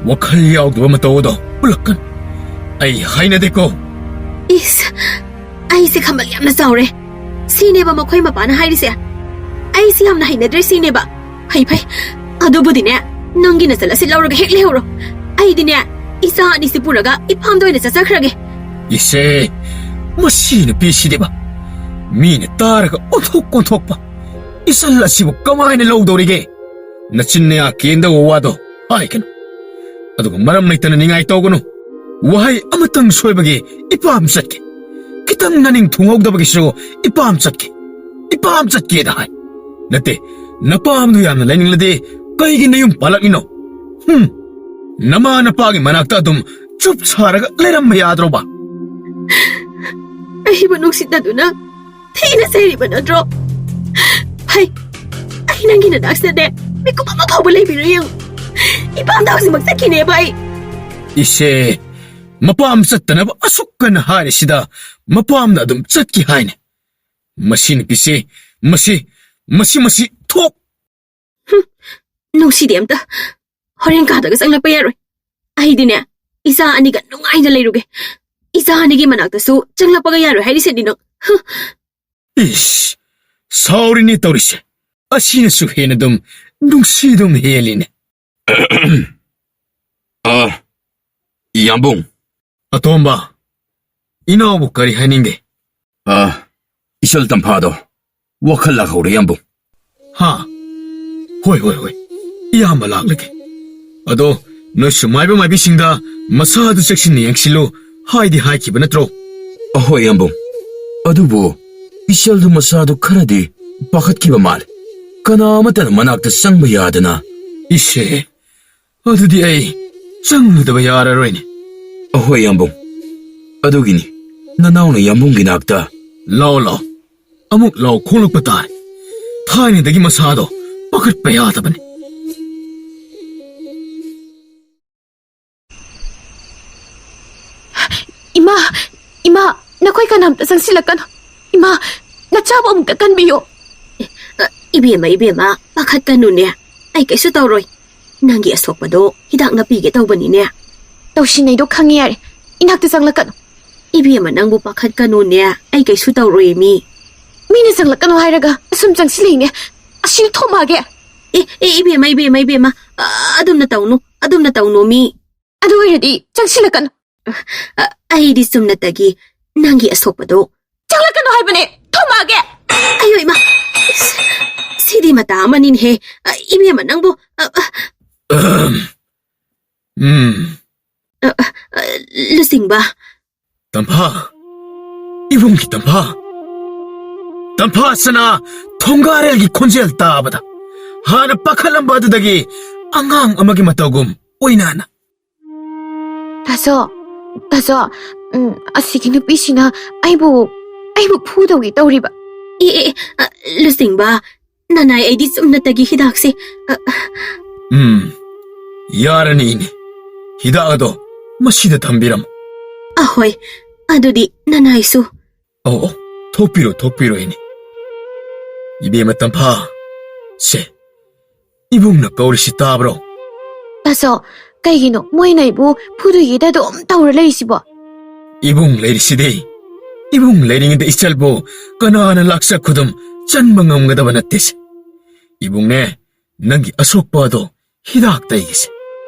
ꯋꯥꯈꯜ ꯌꯥꯎꯗꯕ ꯃꯇꯧ ꯑꯗꯣ ꯎꯠꯂꯛꯀꯅꯨ꯫ ꯑꯩ ꯍꯥꯏꯅꯗꯦꯀꯣ꯫ ꯏꯁ, ꯑꯩꯁꯦ ꯈꯃꯜ ꯌꯥꯝꯅ ꯆꯥꯎꯔꯦ꯫ ꯁꯤꯅꯦꯕ ꯃꯈꯣꯏ ꯃꯄꯥꯅ ꯍꯥꯏꯔꯤꯁꯦ꯫ ꯑꯩꯁꯦ ꯌꯥꯝꯅ ꯍꯩꯅꯗ꯭ꯔꯦ ꯁꯤꯅꯦꯕ꯫ ꯐꯩ, ꯐꯩ꯫ ꯑꯗꯨꯕꯨꯗꯤꯅꯦ, ꯅꯪꯒꯤ ꯅꯆꯜ ꯑꯁꯤ ꯂꯧꯔꯒ ꯍꯦꯛ ꯂꯩꯍꯧꯔꯣ꯫ ꯑꯩꯗꯤꯅꯦ, ꯏꯆꯥ ꯑꯅꯤꯁꯤ ꯄꯨꯔꯒ ꯏꯐꯥꯝꯗ ꯑꯣꯏꯅ ꯆꯠꯆꯈ꯭ꯔꯒꯦ꯫ ꯏꯆꯦ, ꯃꯁꯤ ꯅꯨꯄꯤꯁꯤꯗꯤꯕ ꯃꯤꯅ ꯇꯥꯔꯒ ꯑꯣꯟꯊꯣꯛ ꯑꯣꯟꯊꯣꯛꯄ꯫ ꯏꯆꯜ ꯑꯁꯤꯕꯨ ꯀꯃꯥꯏꯅ ꯂꯧꯗꯧꯔꯤꯒꯦ? ꯅꯆꯤꯟ ꯅꯌꯥ ꯀꯦꯟꯗꯧꯕ ꯋꯥꯗꯣ ꯍꯥꯏꯒꯅꯨ꯫ ꯑꯗꯨꯒ ꯃꯔꯝ ꯂꯩꯇꯅ ꯅꯤꯡꯉꯥꯏ ꯇꯧꯒꯅꯨ꯫ ꯋꯥꯍꯩ ꯑꯃꯇꯪ ꯁꯣꯏꯕꯒꯤ ꯏꯄꯥꯝ ꯆꯠꯀꯦ꯫ ꯈꯤꯇꯪ ꯅꯅꯤꯡ ꯊꯨꯡꯍꯧꯗꯕꯒꯤꯁꯨ ꯏꯄꯥꯝ ꯆꯠꯀꯦ꯫ ꯏꯄꯥꯝ ꯆꯠꯀꯦꯗ ꯍꯥꯏ꯫ ꯅꯠꯇꯦ, ꯅꯄꯥꯝꯗꯨ ꯌꯥꯝꯅ ꯂꯩꯅꯤꯡꯂꯗꯤ ꯀꯩꯒꯤ ꯅꯌꯨꯝ ꯄꯥꯜꯂꯛꯂꯤꯅꯣ? ꯍꯨꯝ꯫ ꯅꯃꯥ ꯅꯄꯥꯒꯤ ꯃꯅꯥꯛꯇ ꯑꯗꯨꯝ ꯆꯨꯞ ꯁꯥꯔꯒ ꯂꯩꯔꯝꯕ ꯌꯥꯗ꯭ꯔꯣꯕ? ꯑꯩꯕꯨ ꯅꯨꯡꯁꯤꯠꯅꯗꯨꯅ ꯊꯤꯅ ꯆꯩꯔꯤꯕ ꯅꯠꯇ꯭ꯔꯣ? ꯐꯩ, ꯑꯩ ꯅꯪꯒꯤ ꯅꯅꯥꯛꯁꯤꯗꯅꯦ ꯃꯤꯀꯨꯞ ꯑꯃ ꯐꯥꯎꯕ ꯂꯩꯕꯤꯔꯣꯏ ꯌꯦꯡꯉꯨ꯫ ꯏꯄꯥꯝꯗ ꯍꯧꯖꯤꯛꯃꯛ ꯆꯠꯈꯤꯅꯦꯕ ꯑꯩ꯫ ꯏꯆꯦ, ꯃꯄꯥꯝ ꯆꯠꯇꯅꯕ ꯑꯁꯨꯛ ꯀꯟꯅ ꯍꯥꯏꯔꯤꯁꯤꯗ ꯃꯄꯥꯝꯗ ꯑꯗꯨꯝ ꯆꯠꯈꯤ ꯍꯥꯏꯅꯦ꯫ ꯃꯁꯤ ꯅꯨꯄꯤꯁꯤ, ꯃꯁꯤ, ꯃꯁꯤ, ꯃꯁꯤ ꯊꯣꯛ! ꯍꯨꯝ, ꯅꯨꯡꯁꯤꯗꯦ ꯑꯝꯇ꯫ ꯍꯣꯔꯦꯟ ꯀꯥꯗꯒ ꯆꯪꯂꯛꯄ ꯌꯥꯔꯣꯏ꯫ ꯑꯩꯗꯤꯅꯦ, ꯏꯆꯥ ꯑꯅꯤꯒ ꯅꯨꯡꯉꯥꯏꯅ ꯂꯩꯔꯨꯒꯦ꯫ ꯏꯆꯥ ꯑꯅꯤꯒꯤ ꯃꯅꯥꯛꯇꯁꯨ ꯆꯪꯂꯛꯄꯒ ꯌꯥꯔꯣꯏ ꯍꯥꯏꯔꯤꯁꯤꯗꯤ ꯅꯪ꯫ ꯍꯨꯝ꯫ ꯏꯁ, ꯁꯥꯎꯔꯤꯅꯤ ꯇꯧꯔꯤꯁꯦ꯫ ꯑꯁꯤꯅꯁꯨ ꯍꯦꯟꯅ ꯑꯗꯨꯝ ꯅꯨꯡꯁꯤꯗꯨꯝ ꯍꯦꯜꯂꯤꯅꯦ꯫ ꯑ, ꯌꯥꯝꯕꯨꯡ꯫ ꯑꯇꯣꯝꯕ, ꯏꯅꯥꯎꯕꯨ ꯀꯔꯤ ꯍꯥꯏꯅꯤꯡꯒꯦ? ꯑ, ꯏꯆꯜ ꯇꯝꯐꯥꯗꯣ ꯋꯥꯈꯜ ꯂꯥꯛꯍꯧꯔꯦ, ꯌꯥꯝꯕꯨꯡ꯫ ꯍꯥ? ꯍꯣꯏ, ꯍꯣꯏ, ꯍꯣꯏ꯫ ꯏꯌꯥꯝꯕ ꯂꯥꯛꯂꯒꯦ꯫ ꯑꯗꯣ ꯅꯣꯏꯁꯨ ꯃꯥꯏꯕ ꯃꯥꯏꯕꯤꯁꯤꯡꯗ ꯃꯁꯥꯗꯨ ꯆꯦꯛꯁꯤꯟꯅ ꯌꯦꯡꯁꯤꯜꯂꯨ ꯍꯥꯏꯗꯤ ꯍꯥꯏꯈꯤꯕ ꯅꯠꯇ꯭ꯔꯣ? ꯑꯍꯣꯏ, ꯌꯥꯝꯕꯨꯡ꯫ ꯑꯗꯨꯕꯨ ꯏꯆꯜꯗꯨ ꯃꯁꯥꯗꯨ ꯈꯔꯗꯤ ꯄꯥꯈꯠꯈꯤꯕ ꯃꯥꯜꯂꯦ꯫ ꯀꯅꯥ ꯑꯃꯠꯇꯅ ꯃꯅꯥꯛꯇ ꯆꯪꯕ ꯌꯥꯗꯅ꯫ ꯏꯁꯦ, ꯑꯗꯨꯗꯤ ꯑꯩ ꯆꯪꯂꯨꯗꯕ ꯌꯥꯔꯔꯣꯏꯅꯦ꯫ ꯑꯍꯣꯏ, ꯌꯥꯝꯕꯨꯡ꯫ ꯑꯗꯨꯒꯤꯅꯤ ꯅꯅꯥꯎꯅ ꯌꯥꯝꯕꯨꯡꯒꯤ ꯅꯥꯛꯇ ꯂꯥꯎ, ꯂꯥꯎ꯫ ꯑꯃꯨꯛ ꯂꯥꯎ ꯈꯣꯡꯂꯛꯄ ꯇꯥꯔꯦ꯫ ꯊꯥꯏꯅꯗꯒꯤ ꯃꯁꯥꯗꯣ ꯄꯥꯈꯠꯄ ꯌꯥꯗꯕꯅꯤ꯫ ꯏꯃꯥ, ꯏꯃꯥ, ꯅꯈꯣꯏ ꯀꯅꯥꯝꯇ ꯆꯪꯁꯤꯜꯂꯛꯀꯅꯨ꯫ ꯏꯃꯥ, ꯅꯆꯥꯕꯨ ꯑꯃꯨꯛꯇ ꯀꯟꯕꯤꯌꯨ꯫ ꯑ, ꯏꯕꯦꯝꯃ, ꯏꯕꯦꯝꯃ, ꯄꯥꯈꯠꯀꯅꯨꯅꯦ꯫ ꯑꯩ ꯀꯩꯁꯨ ꯇꯧꯔꯣꯏ꯫ ꯅꯪꯒꯤ ꯑꯁꯣꯛꯄꯗꯣ ꯍꯤꯗꯥꯛ ꯅꯞꯄꯤꯒꯦ ꯇꯧꯕꯅꯤꯅꯦ꯫ ꯇꯧꯁꯤꯟꯅꯩꯗꯣ ꯈꯪꯉꯦ, ꯌꯥꯔꯦ꯫ ꯏꯅꯥꯛꯇ ꯆꯪꯂꯛꯀꯅꯨ꯫ ꯏꯕꯦꯝꯃ, ꯅꯪꯕꯨ ꯄꯥꯈꯠꯀꯅꯨꯅꯦ꯫ ꯑꯩ ꯀꯩꯁꯨ ꯇꯧꯔꯣꯏ ꯃꯤ꯫ ꯃꯤꯅ ꯆꯪꯂꯛꯀꯅꯨ ꯍꯥꯏꯔꯒ ꯑꯁꯨꯝ ꯆꯪꯁꯤꯜꯂꯛꯏꯅꯦ꯫ ꯑꯁꯤꯅ ꯊꯣꯝꯃꯛꯑꯒꯦ꯫ ꯑꯦ, ꯑꯦ, ꯏꯕꯦꯝꯃ, ꯏꯕꯦꯝꯃ, ꯏꯕꯦꯝꯃ, ꯑ, ꯑꯗꯨꯝꯅ ꯇꯧꯅꯨ, ꯑꯗꯨꯝꯅ ꯇꯧꯅꯨ ꯃꯤ꯫ ꯑꯗꯨ ꯑꯣꯏꯔꯗꯤ ꯆꯪꯁꯤꯜꯂꯛꯀꯅꯨ꯫ ꯑ, ꯑꯩꯗꯤ ꯆꯨꯝꯅꯇꯒꯤ ꯅꯪꯒꯤ ꯑꯁꯣꯛꯄꯗꯣ꯫ ꯆꯪꯂꯛꯀꯅꯨ ꯍꯥꯏꯕꯅꯦ, ꯊꯣꯝꯃꯛꯑꯒꯦ꯫ ꯑꯌꯣ ꯏꯃꯥ, ꯁꯤꯗꯤ ꯃꯇꯥ ꯑꯃꯅꯤꯅꯦꯍꯦ꯫ ꯑ, ꯏꯕꯦꯝꯃ ꯅꯪꯕꯨ, ꯑ, ꯑ, ꯎꯝ꯫ ꯑ, ꯑ, ꯑ, ꯂꯨꯆꯤꯡꯕ꯫ ꯇꯝꯐꯥ, ꯏꯕꯨꯡꯒꯤ ꯇꯝꯐꯥ꯫ ꯇꯝꯐꯥ ꯁꯅꯥ ꯊꯣꯡꯒꯥꯔꯦꯜꯒꯤ ꯈꯣꯟꯖꯦꯜ ꯇꯥꯕꯗ ꯍꯥꯟꯅ ꯄꯥꯈꯠꯂꯝꯕ ꯑꯗꯨꯗꯒꯤ ꯑꯉꯥꯡ ꯑꯃꯒꯤ ꯃꯇꯧꯒꯨꯝ ꯑꯣꯏꯅꯅ꯫ ꯇꯥꯖꯣ, ꯇꯥꯖꯣ, ꯎꯝ, ꯑꯁꯤꯒꯤ ꯅꯨꯄꯤꯁꯤꯅ ꯑꯩꯕꯨ, ꯑꯩꯕꯨ ꯐꯨꯗꯧꯒꯦ ꯇꯧꯔꯤꯕ꯫ ꯑꯦ, ꯑꯦ, ꯑꯦ, ꯑ, ꯂꯨꯆꯤꯡꯕ, ꯅꯅꯥꯏ ꯑꯩꯗꯤ ꯆꯨꯝꯅꯇꯒꯤ ꯍꯤꯗꯥꯛꯁꯦ, ꯑ, ꯎꯝ, ꯌꯥꯔꯅꯤ ꯏꯅꯦ꯫ ꯍꯤꯗꯥꯛ ꯑꯗꯣ ꯃꯁꯤꯗ ꯊꯝꯕꯤꯔꯝꯃꯨ꯫ ꯑꯍꯣꯏ, ꯑꯗꯨꯗꯤ ꯅꯅꯥꯏꯁꯨ꯫ ꯑꯧ, ꯑꯧ, ꯊꯣꯛꯄꯤꯔꯣ, ꯊꯣꯛꯄꯤꯔꯣ ꯏꯅꯦ꯫ ꯏꯕꯦꯝꯃ ꯇꯝꯐꯥ, ꯁꯦ, ꯏꯕꯨꯡꯅ ꯀꯧꯔꯤꯁꯤ ꯇꯥꯕ꯭ꯔꯣ? ꯇꯥꯖꯣ, ꯀꯩꯒꯤꯅꯣ ꯃꯣꯏꯅ ꯑꯩꯕꯨ ꯐꯨꯗꯣꯏꯒꯤꯗ ꯑꯗꯨꯝ ꯇꯧꯔ ꯂꯩꯔꯤꯁꯤꯕꯣ? ꯏꯕꯨꯡ ꯂꯩꯔꯤꯁꯤꯗꯤ꯫ ꯏꯕꯨꯡ ꯂꯩꯔꯤꯉꯩꯗ ꯏꯆꯜꯕꯨ ꯀꯅꯥꯅ ꯂꯥꯛꯆ ꯈꯨꯗꯨꯝ ꯆꯟꯕ ꯉꯝꯒꯗꯕ ꯅꯠꯇꯦꯁꯦ꯫ ꯏꯕꯨꯡꯅꯦ, ꯅꯪꯒꯤ ꯑꯁꯣꯛꯄ ꯑꯗꯣ ꯍꯤꯗꯥꯛ ꯇꯩꯒꯦꯁꯦ꯫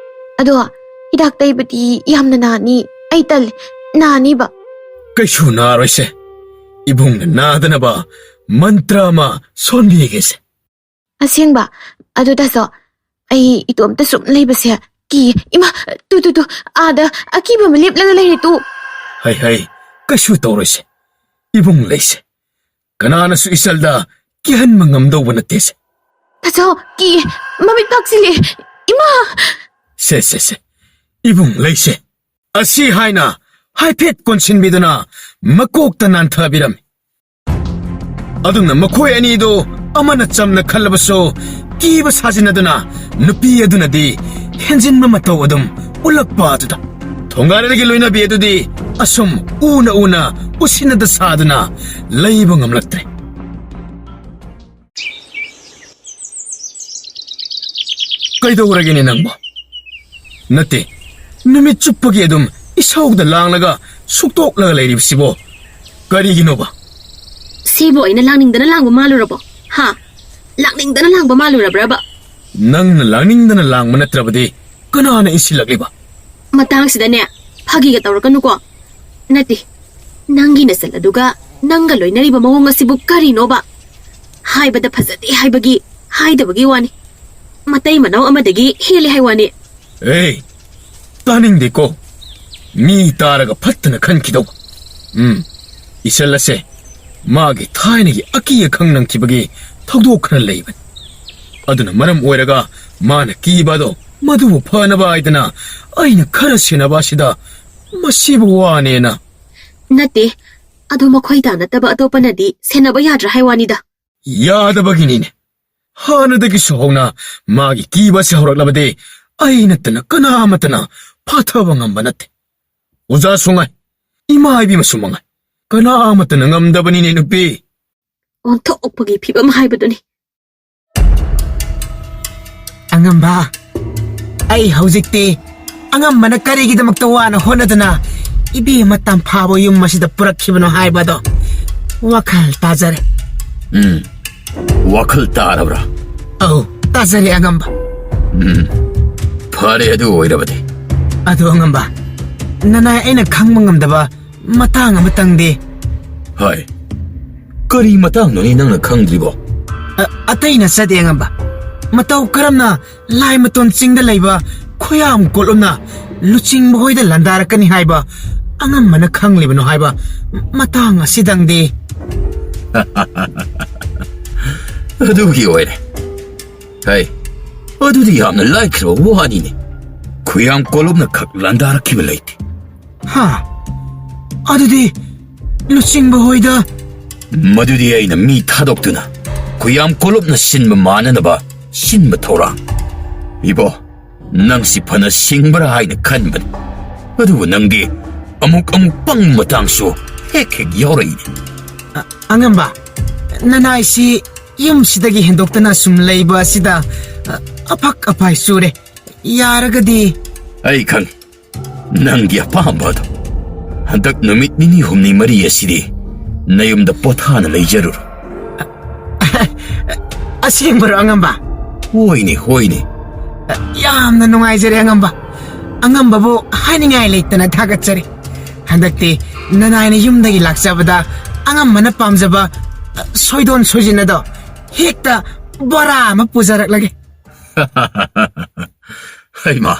ꯑꯗꯣ ꯍꯤꯗꯥꯛ ꯇꯩꯕꯗꯤ ꯌꯥꯝꯅ ꯅꯥꯅꯤ꯫ ꯑꯩ ꯇꯜꯂꯦ꯫ ꯅꯥꯅꯤꯕ꯫ ꯀꯩꯁꯨ ꯅꯥꯔꯣꯏꯁꯦ꯫ ꯏꯕꯨꯡꯅ ꯅꯥꯗꯅꯕ ꯃꯟꯇ꯭ꯔ ꯑꯃ ꯁꯣꯟꯕꯤꯒꯦꯁꯦ꯫ ꯑꯁꯦꯡꯕ? ꯑꯗꯨ ꯇꯥꯖꯣ, ꯑꯩ ꯏꯇꯣꯝꯇ ꯁꯨꯝ ꯂꯩꯕꯁꯦ ꯀꯤꯌꯦ꯫ ꯏꯃꯥ, ꯇꯨ, ꯇꯨ, ꯇꯨ, ꯑꯥꯗ ꯑꯀꯤꯕ ꯑꯃ ꯂꯦꯞꯂꯒ ꯂꯩꯔꯦ ꯇꯨ꯫ ꯍꯩ, ꯍꯩ, ꯀꯩꯁꯨ ꯇꯧꯔꯣꯏꯁꯦ꯫ ꯏꯕꯨꯡ ꯂꯩꯁꯦ꯫ ꯀꯅꯥꯅꯁꯨ ꯏꯆꯜꯗ ꯀꯤꯍꯟꯕ ꯉꯝꯗꯧꯕ ꯅꯠꯇꯦꯁꯦ꯫ ꯇꯥꯖꯣ, ꯀꯤꯌꯦ꯫ ꯃꯃꯤꯠ ꯄꯥꯛꯁꯤꯜꯂꯦ꯫ ꯏꯃꯥ! ꯁꯦ, ꯁꯦ, ꯁꯦ꯫ ꯏꯕꯨꯡ ꯂꯩꯁꯦ꯫ ꯑꯁꯤ ꯍꯥꯏꯅ ꯍꯥꯏꯐꯦꯠ ꯀꯣꯟꯁꯤꯟꯕꯤꯗꯨꯅ ꯃꯀꯣꯛꯇ ꯅꯥꯟꯊꯕꯤꯔꯝꯃꯤ꯫ ꯑꯗꯨꯝꯅ ꯃꯈꯣꯏ ꯑꯅꯤꯗꯨ ꯑꯃꯅ ꯆꯝꯅ ꯈꯜꯂꯕꯁꯨ ꯀꯤꯕ ꯁꯥꯖꯤꯟꯅꯗꯨꯅ ꯅꯨꯄꯤ ꯑꯗꯨꯅꯗꯤ ꯍꯦꯟꯖꯤꯟꯕ ꯃꯇꯧ ꯑꯗꯨꯝ ꯎꯠꯂꯛꯄ ꯑꯗꯨꯗ ꯊꯣꯡꯒꯥꯜꯗꯒꯤ ꯂꯣꯏꯅꯕꯤ ꯑꯗꯨꯗꯤ ꯑꯁꯨꯝ ꯎꯅ ꯎꯅ ꯎꯁꯤꯟꯅꯗ ꯁꯥꯗꯨꯅ ꯂꯩꯕ ꯉꯝꯂꯛꯇ꯭ꯔꯦ꯫ ꯀꯩꯗꯧꯔꯒꯦꯅꯦ ꯅꯪꯕꯣ? ꯅꯠꯇꯦ, ꯅꯨꯃꯤꯠ ꯆꯨꯞꯄꯒꯤ ꯑꯗꯨꯝ ꯏꯁꯧꯗ ꯂꯥꯡꯂꯒ ꯁꯨꯛꯇꯣꯛꯂꯒ ꯂꯩꯔꯤꯕꯁꯤꯕꯣ ꯀꯔꯤꯒꯤꯅꯣꯕ? ꯁꯤꯕꯨ ꯑꯩꯅ ꯂꯥꯡꯅꯤꯡꯗꯅ ꯂꯥꯡꯕ ꯃꯥꯜꯂꯨꯔꯕꯣ? ꯍꯥ? ꯂꯥꯡꯅꯤꯡꯗꯅ ꯂꯥꯡꯕ ꯃꯥꯜꯂꯨꯔꯕ꯭ꯔꯕ? ꯅꯪꯅ ꯂꯥꯡꯅꯤꯡꯗꯅ ꯂꯥꯡꯕ ꯅꯠꯇ꯭ꯔꯕꯗꯤ ꯀꯅꯥꯅ ꯏꯟꯁꯤꯜꯂꯛꯂꯤꯕ? ꯃꯇꯥꯡꯁꯤꯗꯅꯦ, ꯐꯥꯒꯤꯒ ꯇꯧꯔꯛꯀꯅꯨꯀꯣ꯫ ꯅꯠꯇꯦ, ꯅꯪꯒꯤ ꯅꯆꯜ ꯑꯗꯨꯒ ꯅꯪꯒ ꯂꯣꯏꯅꯔꯤꯕ ꯃꯑꯣꯡ ꯑꯁꯤꯕꯨ ꯀꯔꯤꯅꯣꯕ? ꯍꯥꯏꯕꯗ ꯐꯖꯗꯦ ꯍꯥꯏꯕꯒꯤ ꯍꯥꯏꯗꯕꯒꯤ ꯋꯥꯅꯤ꯫ ꯃꯇꯩ ꯃꯅꯥꯎ ꯑꯃꯗꯒꯤ ꯍꯦꯜꯂꯦ ꯍꯥꯏ ꯋꯥꯅꯤ꯫ ꯑꯦ, ꯇꯥꯅꯤꯡꯗꯦꯀꯣ꯫ ꯃꯤ ꯇꯥꯔꯒ ꯐꯠꯇꯅ ꯈꯟꯈꯤꯗꯧꯕ꯫ ꯎꯝ, ꯏꯆꯜ ꯑꯁꯦ ꯃꯥꯒꯤ ꯊꯥꯏꯅꯒꯤ ꯑꯀꯤ ꯑꯈꯪ ꯅꯪꯈꯤꯕꯒꯤ ꯊꯧꯗꯣꯛ ꯈꯔ ꯂꯩꯕꯅꯤ꯫ ꯑꯗꯨꯅ ꯃꯔꯝ ꯑꯣꯏꯔꯒ ꯃꯥꯅ ꯀꯤꯕ ꯑꯗꯣ ꯃꯗꯨꯕꯨ ꯐꯅꯕ ꯍꯥꯏꯗꯅ ꯑꯩꯅ ꯈꯔ ꯁꯦꯟꯅꯕ ꯑꯁꯤꯗ ꯃꯁꯤꯕꯨ ꯋꯥꯅꯦꯅ꯫ ꯅꯠꯇꯦ, ꯑꯗꯨ ꯃꯈꯣꯏ ꯇꯥ ꯅꯠꯇꯕ ꯑꯇꯣꯞꯄꯅꯗꯤ ꯁꯦꯟꯅꯕ ꯌꯥꯗ꯭ꯔꯥ ꯍꯥꯏ ꯋꯥꯅꯤꯗ꯫ ꯌꯥꯗꯕꯒꯤꯅꯤꯅꯦ꯫ ꯍꯥꯟꯅꯗꯒꯤꯁꯨ ꯍꯧꯅ ꯃꯥꯒꯤ ꯀꯤꯕ ꯑꯁꯤ ꯍꯧꯔꯛꯂꯕꯗꯤ ꯑꯩ ꯅꯠꯇꯅ ꯀꯅꯥ ꯑꯃꯠꯇꯅ ꯐꯥꯊꯕ ꯉꯝꯕ ꯅꯠꯇꯦ꯫ ꯑꯣꯖꯥꯁꯨ ꯉꯥꯏ, ꯏꯃꯥ ꯏꯕꯦꯝꯃꯁꯨ ꯃꯉꯥꯏ, ꯀꯅꯥ ꯑꯃꯠꯇꯅ ꯉꯝꯗꯕꯅꯤꯅꯦ ꯅꯨꯄꯤ꯫ ꯑꯣꯟꯊꯣꯛꯄꯒꯤ ꯐꯤꯕꯝ ꯍꯥꯏꯕꯗꯨꯅꯤ꯫ ꯑꯉꯝꯕ, ꯑꯩ ꯍꯧꯖꯤꯛꯇꯤ ꯑꯉꯝꯕꯅ ꯀꯔꯤꯒꯤꯗꯃꯛꯇ ꯋꯥꯅ ꯍꯣꯠꯅꯗꯨꯅ ꯏꯕꯦꯝꯃ ꯇꯝꯐꯥꯕꯨ ꯌꯨꯝ ꯑꯁꯤꯗ ꯄꯨꯔꯛꯈꯤꯕꯅꯣ ꯍꯥꯏꯕꯗꯣ ꯋꯥꯈꯜ ꯇꯥꯖꯔꯦ꯫ ꯎꯝ, ꯋꯥꯈꯜ ꯇꯥꯔꯕ꯭ꯔꯥ? ꯑꯧ, ꯇꯥꯖꯔꯦ ꯑꯉꯝꯕ꯫ ꯎꯝ, ꯐꯔꯦ, ꯑꯗꯨ ꯑꯣꯏꯔꯕꯗꯤ꯫ ꯑꯗꯣ ꯑꯉꯝꯕ, ꯅꯅꯥꯏ ꯑꯩꯅ ꯈꯪꯕ ꯉꯝꯗꯕ ꯃꯇꯥꯡ ꯑꯃꯇꯪꯗꯤ꯫ ꯍꯥꯏ, ꯀꯔꯤ ꯃꯇꯥꯡꯅꯣꯅꯦ ꯅꯪꯅ ꯈꯪꯗ꯭ꯔꯤꯕꯣ? ꯑ-, ꯑꯇꯩ ꯅꯠꯆꯗꯦ ꯑꯉꯝꯕ꯫ ꯃꯇꯧ ꯀꯔꯝꯅ ꯂꯥꯏ ꯃꯇꯣꯟ ꯆꯤꯡꯗ ꯂꯩꯕ ꯈꯨꯌꯥꯝ ꯀꯣꯠꯂꯨꯝꯅ ꯂꯨꯆꯤꯡꯕ ꯍꯣꯏꯗ ꯂꯥꯟꯗꯥꯔꯛꯀꯅꯤ ꯍꯥꯏꯕ ꯑꯉꯝꯕꯅ ꯈꯪꯂꯤꯕꯅꯣ ꯍꯥꯏꯕ ꯃꯇꯥꯡ ꯑꯁꯤꯗꯪꯗꯤ꯫ ꯑꯗꯨꯒꯤ ꯑꯣꯏꯔꯦ꯫ ꯍꯩ, ꯑꯗꯨꯗꯤ ꯌꯥꯝꯅ ꯂꯥꯏꯈ꯭ꯔꯕ ꯋꯥꯅꯤꯅꯦ꯫ ꯈꯨꯌꯥꯝ ꯀꯣꯠꯂꯨꯝꯅ ꯈꯛ ꯂꯥꯟꯗꯥꯔꯛꯈꯤꯕ ꯂꯩꯇꯦ꯫ ꯍꯥ? ꯑꯗꯨꯗꯤ ꯂꯨꯆꯤꯡꯕ ꯍꯣꯏꯗ ꯃꯗꯨꯗꯤ ꯑꯩꯅ ꯃꯤ ꯊꯥꯗꯣꯛꯇꯨꯅ ꯈꯨꯌꯥꯝ ꯀꯣꯂꯨꯞꯅ ꯁꯤꯟꯕ ꯃꯥꯟꯅꯅꯕ ꯁꯤꯟꯕ ꯊꯧꯔꯥꯡ꯫ ꯏꯕꯣ, ꯅꯪꯁꯤ ꯐꯅ ꯁꯤꯡꯕ꯭ꯔꯥ ꯍꯥꯏꯅ ꯈꯟꯕꯅꯤ, ꯑꯗꯨꯕꯨ ꯅꯪꯗꯤ ꯑꯃꯨꯛ ꯑꯃꯨꯛ ꯄꯪꯕ ꯃꯇꯥꯡꯁꯨ ꯍꯦꯛ ꯍꯦꯛ ꯌꯥꯎꯔꯛꯏꯅꯦ꯫ ꯑ-, ꯑꯉꯝꯕ, ꯅꯅꯥꯏꯁꯤ ꯌꯨꯝꯁꯤꯗꯒꯤ ꯍꯦꯟꯗꯣꯛꯇꯅ ꯁꯨꯝ ꯂꯩꯕ ꯑꯁꯤꯗ, ꯑ, ꯑꯐꯛ ꯑꯐꯥꯏ ꯆꯨꯔꯦ꯫ ꯌꯥꯔꯒꯗꯤ ꯑꯩ ꯈꯪꯏ, ꯅꯪꯒꯤ ꯑꯄꯥꯝꯕ ꯑꯗꯣ꯫ ꯍꯟꯗꯛ ꯅꯨꯃꯤꯠ ꯅꯤꯅꯤ ꯍꯨꯝꯅꯤ ꯃꯔꯤ ꯑꯁꯤꯗꯤ ꯅꯌꯨꯝꯗ ꯄꯣꯊꯥꯅ ꯂꯩꯖꯔꯨꯔꯣ꯫ ꯑꯁꯦꯡꯕꯔꯣ, ꯑꯉꯝꯕ? ꯍꯣꯏꯅꯦ, ꯍꯣꯏꯅꯦ꯫ ꯌꯥꯝꯅ ꯅꯨꯡꯉꯥꯏꯖꯔꯦ, ꯑꯉꯝꯕ꯫ ꯑꯉꯝꯕꯕꯨ ꯍꯥꯏꯅꯤꯡꯉꯥꯏ ꯂꯩꯇꯅ ꯊꯥꯒꯠꯆꯔꯤ꯫ ꯍꯟꯗꯛꯇꯤ ꯅꯅꯥꯏꯅ ꯌꯨꯝꯗꯒꯤ ꯂꯥꯛꯆꯕꯗ ꯑꯉꯝꯕꯅ ꯄꯥꯝꯖꯕ ꯁꯣꯏꯗꯣꯟ ꯁꯣꯏꯖꯤꯟ ꯑꯗꯣ ꯍꯦꯛꯇ ꯕꯣꯔꯥ ꯑꯃ ꯄꯨꯖꯔꯛꯂꯒꯦ꯫ ꯍꯩꯃꯥ,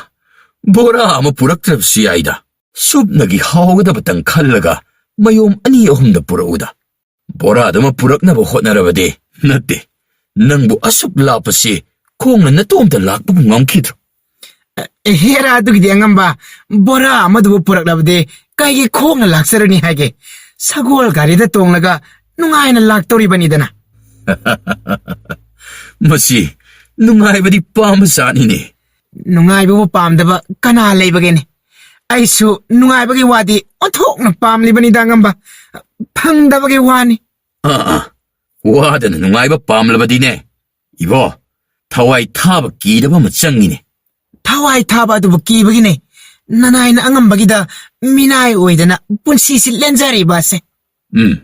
ꯕꯣꯔꯥ ꯑꯃ ꯄꯨꯔꯛꯇ꯭ꯔꯕꯁꯨ ꯌꯥꯏꯗ꯫ ꯁꯨꯞꯅꯒꯤ ꯍꯥꯎꯒꯗꯕꯇꯪ ꯈꯜꯂꯒ ꯃꯌꯣꯝ ꯑꯅꯤ ꯑꯍꯨꯝꯗ ꯄꯨꯔꯛꯎꯗ꯫ ꯕꯣꯔꯥꯗꯨꯃ ꯄꯨꯔꯛꯅꯕ ꯍꯣꯠꯅꯔꯕꯗꯤ, ꯅꯠꯇꯦ, ꯅꯪꯕꯨ ꯑꯁꯨꯛ ꯂꯥꯞꯄꯁꯤ ꯈꯣꯡꯅ ꯅꯇꯣꯝꯇ ꯂꯥꯛꯄꯕꯨ ꯉꯝꯈꯤꯗ꯭ꯔꯣ? ꯑꯦ, ꯍꯦꯔꯥ, ꯑꯗꯨꯒꯤꯗꯤ ꯑꯉꯝꯕ, ꯕꯣꯔꯥ ꯑꯃꯗꯨꯕꯨ ꯄꯨꯔꯛꯂꯕꯗꯤ ꯀꯩꯒꯤ ꯈꯣꯡꯅ ꯂꯥꯛꯆꯔꯨꯅꯤ ꯍꯥꯏꯒꯦ? ꯁꯒꯣꯜ ꯒꯥꯔꯤꯗ ꯇꯣꯡꯂꯒ ꯅꯨꯡꯉꯥꯏꯅ ꯂꯥꯛꯇꯧꯔꯤꯕꯅꯤꯗꯅ꯫ ꯃꯁꯤ ꯅꯨꯡꯉꯥꯏꯕꯗꯤ ꯄꯥꯝꯕ ꯖꯥꯠꯅꯤꯅꯦ꯫ ꯅꯨꯡꯉꯥꯏꯕꯕꯨ ꯄꯥꯝꯗꯕ ꯀꯅꯥ ꯂꯩꯕꯒꯦꯅꯦ? ꯑꯩꯁꯨ ꯅꯨꯡꯉꯥꯏꯕꯒꯤ ꯋꯥꯗꯤ ꯑꯣꯟꯊꯣꯛꯅ ꯄꯥꯝꯂꯤꯕꯅꯤꯗ ꯑꯉꯝꯕ, ꯐꯪꯗꯕꯒꯤ ꯋꯥꯅꯤ꯫ ꯑꯥ, ꯑꯥ, ꯋꯥꯗꯅ ꯅꯨꯡꯉꯥꯏꯕ ꯄꯥꯝꯂꯕꯗꯤꯅꯦ, ꯏꯕꯣ, ꯊꯋꯥꯏ ꯊꯥꯕ ꯀꯤꯗꯕ ꯑꯃ ꯆꯪꯉꯤꯅꯦ꯫ ꯊꯋꯥꯏ ꯊꯥꯕ ꯑꯗꯨꯕꯨ ꯀꯤꯕꯒꯤꯅꯦ꯫ ꯅꯅꯥꯏꯅ ꯑꯉꯝꯕꯒꯤꯗ ꯃꯤꯅꯥꯏ ꯑꯣꯏꯗꯅ ꯄꯨꯟꯁꯤꯁꯤ ꯂꯦꯟꯖꯔꯤꯕ ꯑꯁꯦ꯫ ꯎꯝ,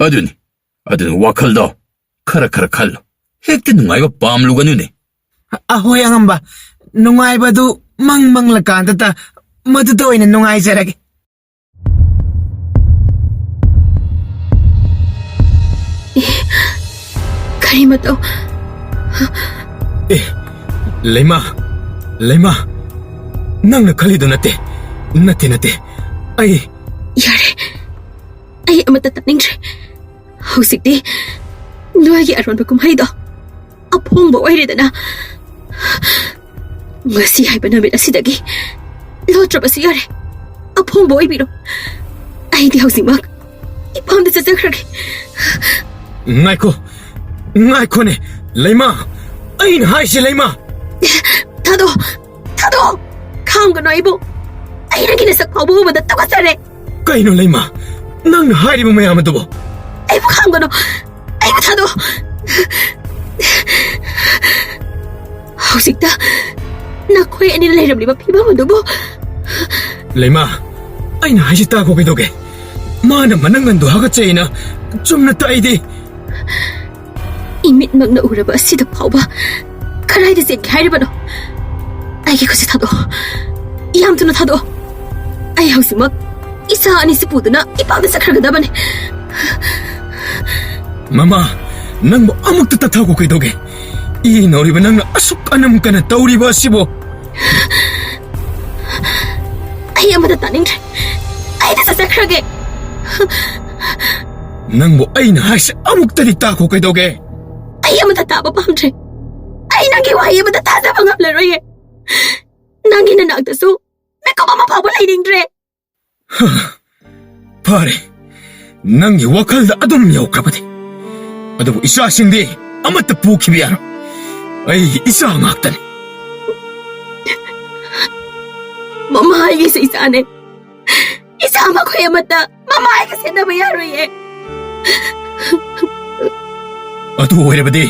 ꯑꯗꯨꯅꯤ꯫ ꯑꯗꯨꯅ ꯋꯥꯈꯜꯗꯣ ꯈꯔ ꯈꯔ ꯈꯜꯂꯨ꯫ ꯍꯦꯛꯇ ꯅꯨꯡꯉꯥꯏꯕ ꯄꯥꯝꯂꯨꯒꯅꯨꯅꯦ꯫ ꯑꯍꯣꯏ ꯑꯉꯝꯕ, ꯅꯨꯡꯉꯥꯏꯕꯗꯨ ꯃꯪ ꯃꯪꯂꯀꯥꯟꯗꯇ ꯃꯗꯨꯗ ꯑꯣꯏꯅ ꯅꯨꯡꯉꯥꯏꯖꯔꯒꯦ꯫ ꯀꯔꯤ ꯃꯇꯧ? ꯑꯦ, ꯂꯩꯃꯥ, ꯂꯩꯃꯥ, ꯅꯪꯅ ꯈꯜꯂꯤꯗꯣ ꯅꯠꯇꯦ, ꯅꯠꯇꯦ, ꯅꯠꯇꯦ꯫ ꯑꯩ ꯌꯥꯔꯦ, ꯑꯩ ꯑꯃꯠꯇ ꯇꯥꯅꯤꯡꯗ꯭ꯔꯦ꯫ ꯍꯧꯖꯤꯛꯇꯤ ꯅꯣꯏꯒꯤ ꯑꯔꯣꯟꯕ ꯀꯨꯝꯍꯩꯗꯣ ꯑꯐꯣꯡꯕ ꯑꯣꯏꯔꯦꯗꯅ꯫ ꯉꯁꯤ ꯍꯥꯏꯕ ꯅꯨꯃꯤꯠ ꯑꯁꯤꯗꯒꯤ ꯂꯣꯠꯇ꯭ꯔꯕꯁꯨ ꯌꯥꯔꯦ, ꯑꯐꯣꯡꯕ ꯑꯣꯏꯕꯤꯔꯣ꯫ ꯑꯩꯗꯤ ꯍꯧꯖꯤꯛꯃꯛ ꯏꯄꯥꯝꯗ ꯆꯠꯆꯈ꯭ꯔꯒꯦ꯫ ꯉꯥꯏꯈꯣ, ꯉꯥꯏꯈꯣꯅꯦ, ꯂꯩꯃꯥ꯫ ꯑꯩꯅ ꯍꯥꯏꯁꯤ, ꯂꯩꯃꯥ꯫ ꯊꯥꯗꯣꯛꯑꯣ, ꯊꯥꯗꯣꯛꯑꯣ꯫ ꯈꯥꯝꯒꯅꯨ ꯑꯩꯕꯨ꯫ ꯑꯩ ꯅꯪꯒꯤ ꯅꯁꯛ ꯐꯥꯎꯕ ꯎꯕꯗ ꯇꯨꯀꯠꯆꯔꯦ꯫ ꯀꯩꯅꯣ, ꯂꯩꯃꯥ? ꯅꯪꯅ ꯍꯥꯏꯔꯤꯕ ꯃꯌꯥꯝ ꯑꯗꯨꯕꯨ? ꯑꯩꯕꯨ ꯈꯥꯝꯒꯅꯨ꯫ ꯑꯩꯕꯨ ꯊꯥꯗꯣꯛꯑꯣ꯫ ꯍꯧꯖꯤꯛꯇ ꯅꯈꯣꯏ ꯑꯅꯤꯅ ꯂꯩꯔꯝꯂꯤꯕ ꯐꯤꯕꯝ ꯑꯗꯨꯕꯨ꯫ ꯂꯩꯃꯥ, ꯑꯩꯅ ꯍꯥꯏꯁꯤ ꯇꯥꯈꯣ ꯀꯩꯗꯧꯒꯦ? ꯃꯥꯅ ꯃꯅꯪꯒꯟꯗꯣ ꯍꯥꯒꯠꯆꯩꯅ ꯆꯨꯝꯅ ꯇꯛꯏꯗꯤ꯫ ꯏꯃꯤꯠꯃꯛꯅ ꯎꯔꯕ ꯑꯁꯤꯗ ꯐꯥꯎꯕ ꯀꯗꯥꯏꯗ ꯆꯦꯟꯒꯦ ꯍꯥꯏꯔꯤꯕꯅꯣ? ꯑꯩꯒꯤ ꯈꯨꯠꯁꯤ ꯊꯥꯗꯣꯛꯑꯣ꯫ ꯌꯥꯝ ꯊꯨꯅ ꯊꯥꯗꯣꯛꯑꯣ꯫ ꯑꯩ ꯍꯧꯖꯤꯛꯃꯛ ꯏꯆꯥ ꯑꯅꯤꯁꯤ ꯄꯨꯗꯨꯅ ꯏꯄꯥꯝꯗ ꯆꯠꯈ꯭ꯔꯒꯗꯕꯅꯤ꯫ ꯃꯃꯥ, ꯅꯪꯕꯨ ꯑꯃꯨꯛꯇ ꯇꯛꯊꯈꯣ ꯀꯩꯗꯧꯒꯦ? ꯏ ꯅꯧꯔꯤꯕ ꯅꯪꯅ ꯑꯁꯨꯛ ꯑꯅꯝ ꯀꯟꯅ ꯇꯧꯔꯤꯕ ꯑꯁꯤꯕꯨ? ꯑꯩ ꯑꯃꯠꯇ ꯇꯥꯅꯤꯡꯗ꯭ꯔꯦ꯫ ꯑꯩꯗ ꯆꯠꯆꯈ꯭ꯔꯒꯦ꯫ ꯅꯪꯕꯨ ꯑꯩꯅ ꯍꯥꯏꯁꯦ ꯑꯃꯨꯛꯇꯗꯤ ꯇꯥꯈꯣ ꯀꯩꯗꯧꯒꯦ? ꯑꯩ ꯑꯃꯠꯇ ꯇꯥꯕ ꯄꯥꯝꯗ꯭ꯔꯦ꯫ ꯑꯩ ꯅꯪꯒꯤ ꯋꯥꯍꯩ ꯑꯃꯠꯇ ꯇꯥꯖꯕ ꯉꯝꯂꯔꯣꯏꯌꯦ꯫ ꯅꯪꯒꯤ ꯅꯅꯥꯛꯇꯁꯨ ꯃꯤꯀꯨꯞ ꯑꯃ ꯐꯥꯎꯕ ꯂꯩꯅꯤꯡꯗ꯭ꯔꯦ꯫ ꯐꯔꯦ, ꯅꯪꯒꯤ ꯋꯥꯈꯜꯗ ꯑꯗꯨꯝ ꯌꯧꯈ꯭ꯔꯕꯗꯤ꯫ ꯑꯗꯨꯕꯨ ꯏꯆꯥꯁꯤꯡꯗꯤ ꯑꯃꯠꯇ ꯄꯨꯈꯤꯕ ꯌꯥꯔꯣꯏ꯫ ꯑꯩꯒꯤ ꯏꯆꯥ ꯉꯥꯛꯇꯅꯤ꯫ ꯃꯃꯥ ꯑꯩꯒꯤꯁꯨ ꯏꯆꯥꯅꯦ꯫ ꯏꯆꯥ ꯃꯈꯣꯏ ꯑꯃꯠꯇ ꯃꯃꯥ ꯑꯩꯒ ꯁꯦꯟꯅꯕ ꯌꯥꯔꯣꯏꯌꯦ꯫ ꯑꯗꯨ ꯑꯣꯏꯔꯕꯗꯤ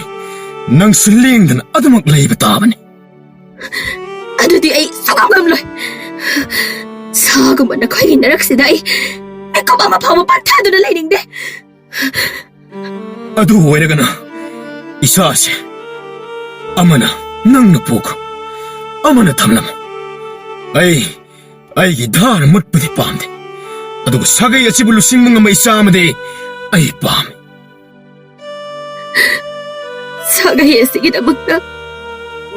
ꯅꯪꯁꯨ ꯂꯦꯡꯗꯅ ꯑꯗꯨꯃꯛ ꯂꯩꯕ ꯇꯥꯕꯅꯤ꯫ ꯑꯗꯨꯗꯤ ꯑꯩ ꯁꯨꯡꯉꯝ ꯉꯝꯂꯣꯏ꯫ ꯁꯥꯒꯨꯝꯕ ꯅꯈꯣꯏꯒꯤ ꯅꯔꯛꯁꯤꯗ ꯑꯩ ꯃꯤꯀꯨꯞ ꯑꯃ ꯐꯥꯎꯕ ꯄꯠꯊꯗꯨꯅ ꯂꯩꯅꯤꯡꯗꯦ꯫ ꯑꯗꯨ ꯑꯣꯏꯔꯒꯅ ꯏꯆꯥꯁꯦ ꯑꯃꯅ ꯅꯪꯅ ꯄꯨꯈ꯭ꯔꯣ, ꯑꯃꯅ ꯊꯝꯂꯝꯃꯨ꯫ ꯑꯩ ꯑꯩꯒꯤ ꯙꯥꯔ ꯃꯨꯠꯄꯗꯤ ꯄꯥꯝꯗꯦ, ꯑꯗꯨꯒ ꯁꯥꯒꯩ ꯑꯁꯤꯕꯨ ꯂꯨꯆꯤꯡꯕ ꯉꯝꯕ ꯏꯆꯥ ꯑꯃꯗꯤ ꯑꯩ ꯄꯥꯝꯃꯤ꯫ ꯁꯥꯒꯩ ꯑꯁꯤꯒꯤꯗꯃꯛꯇ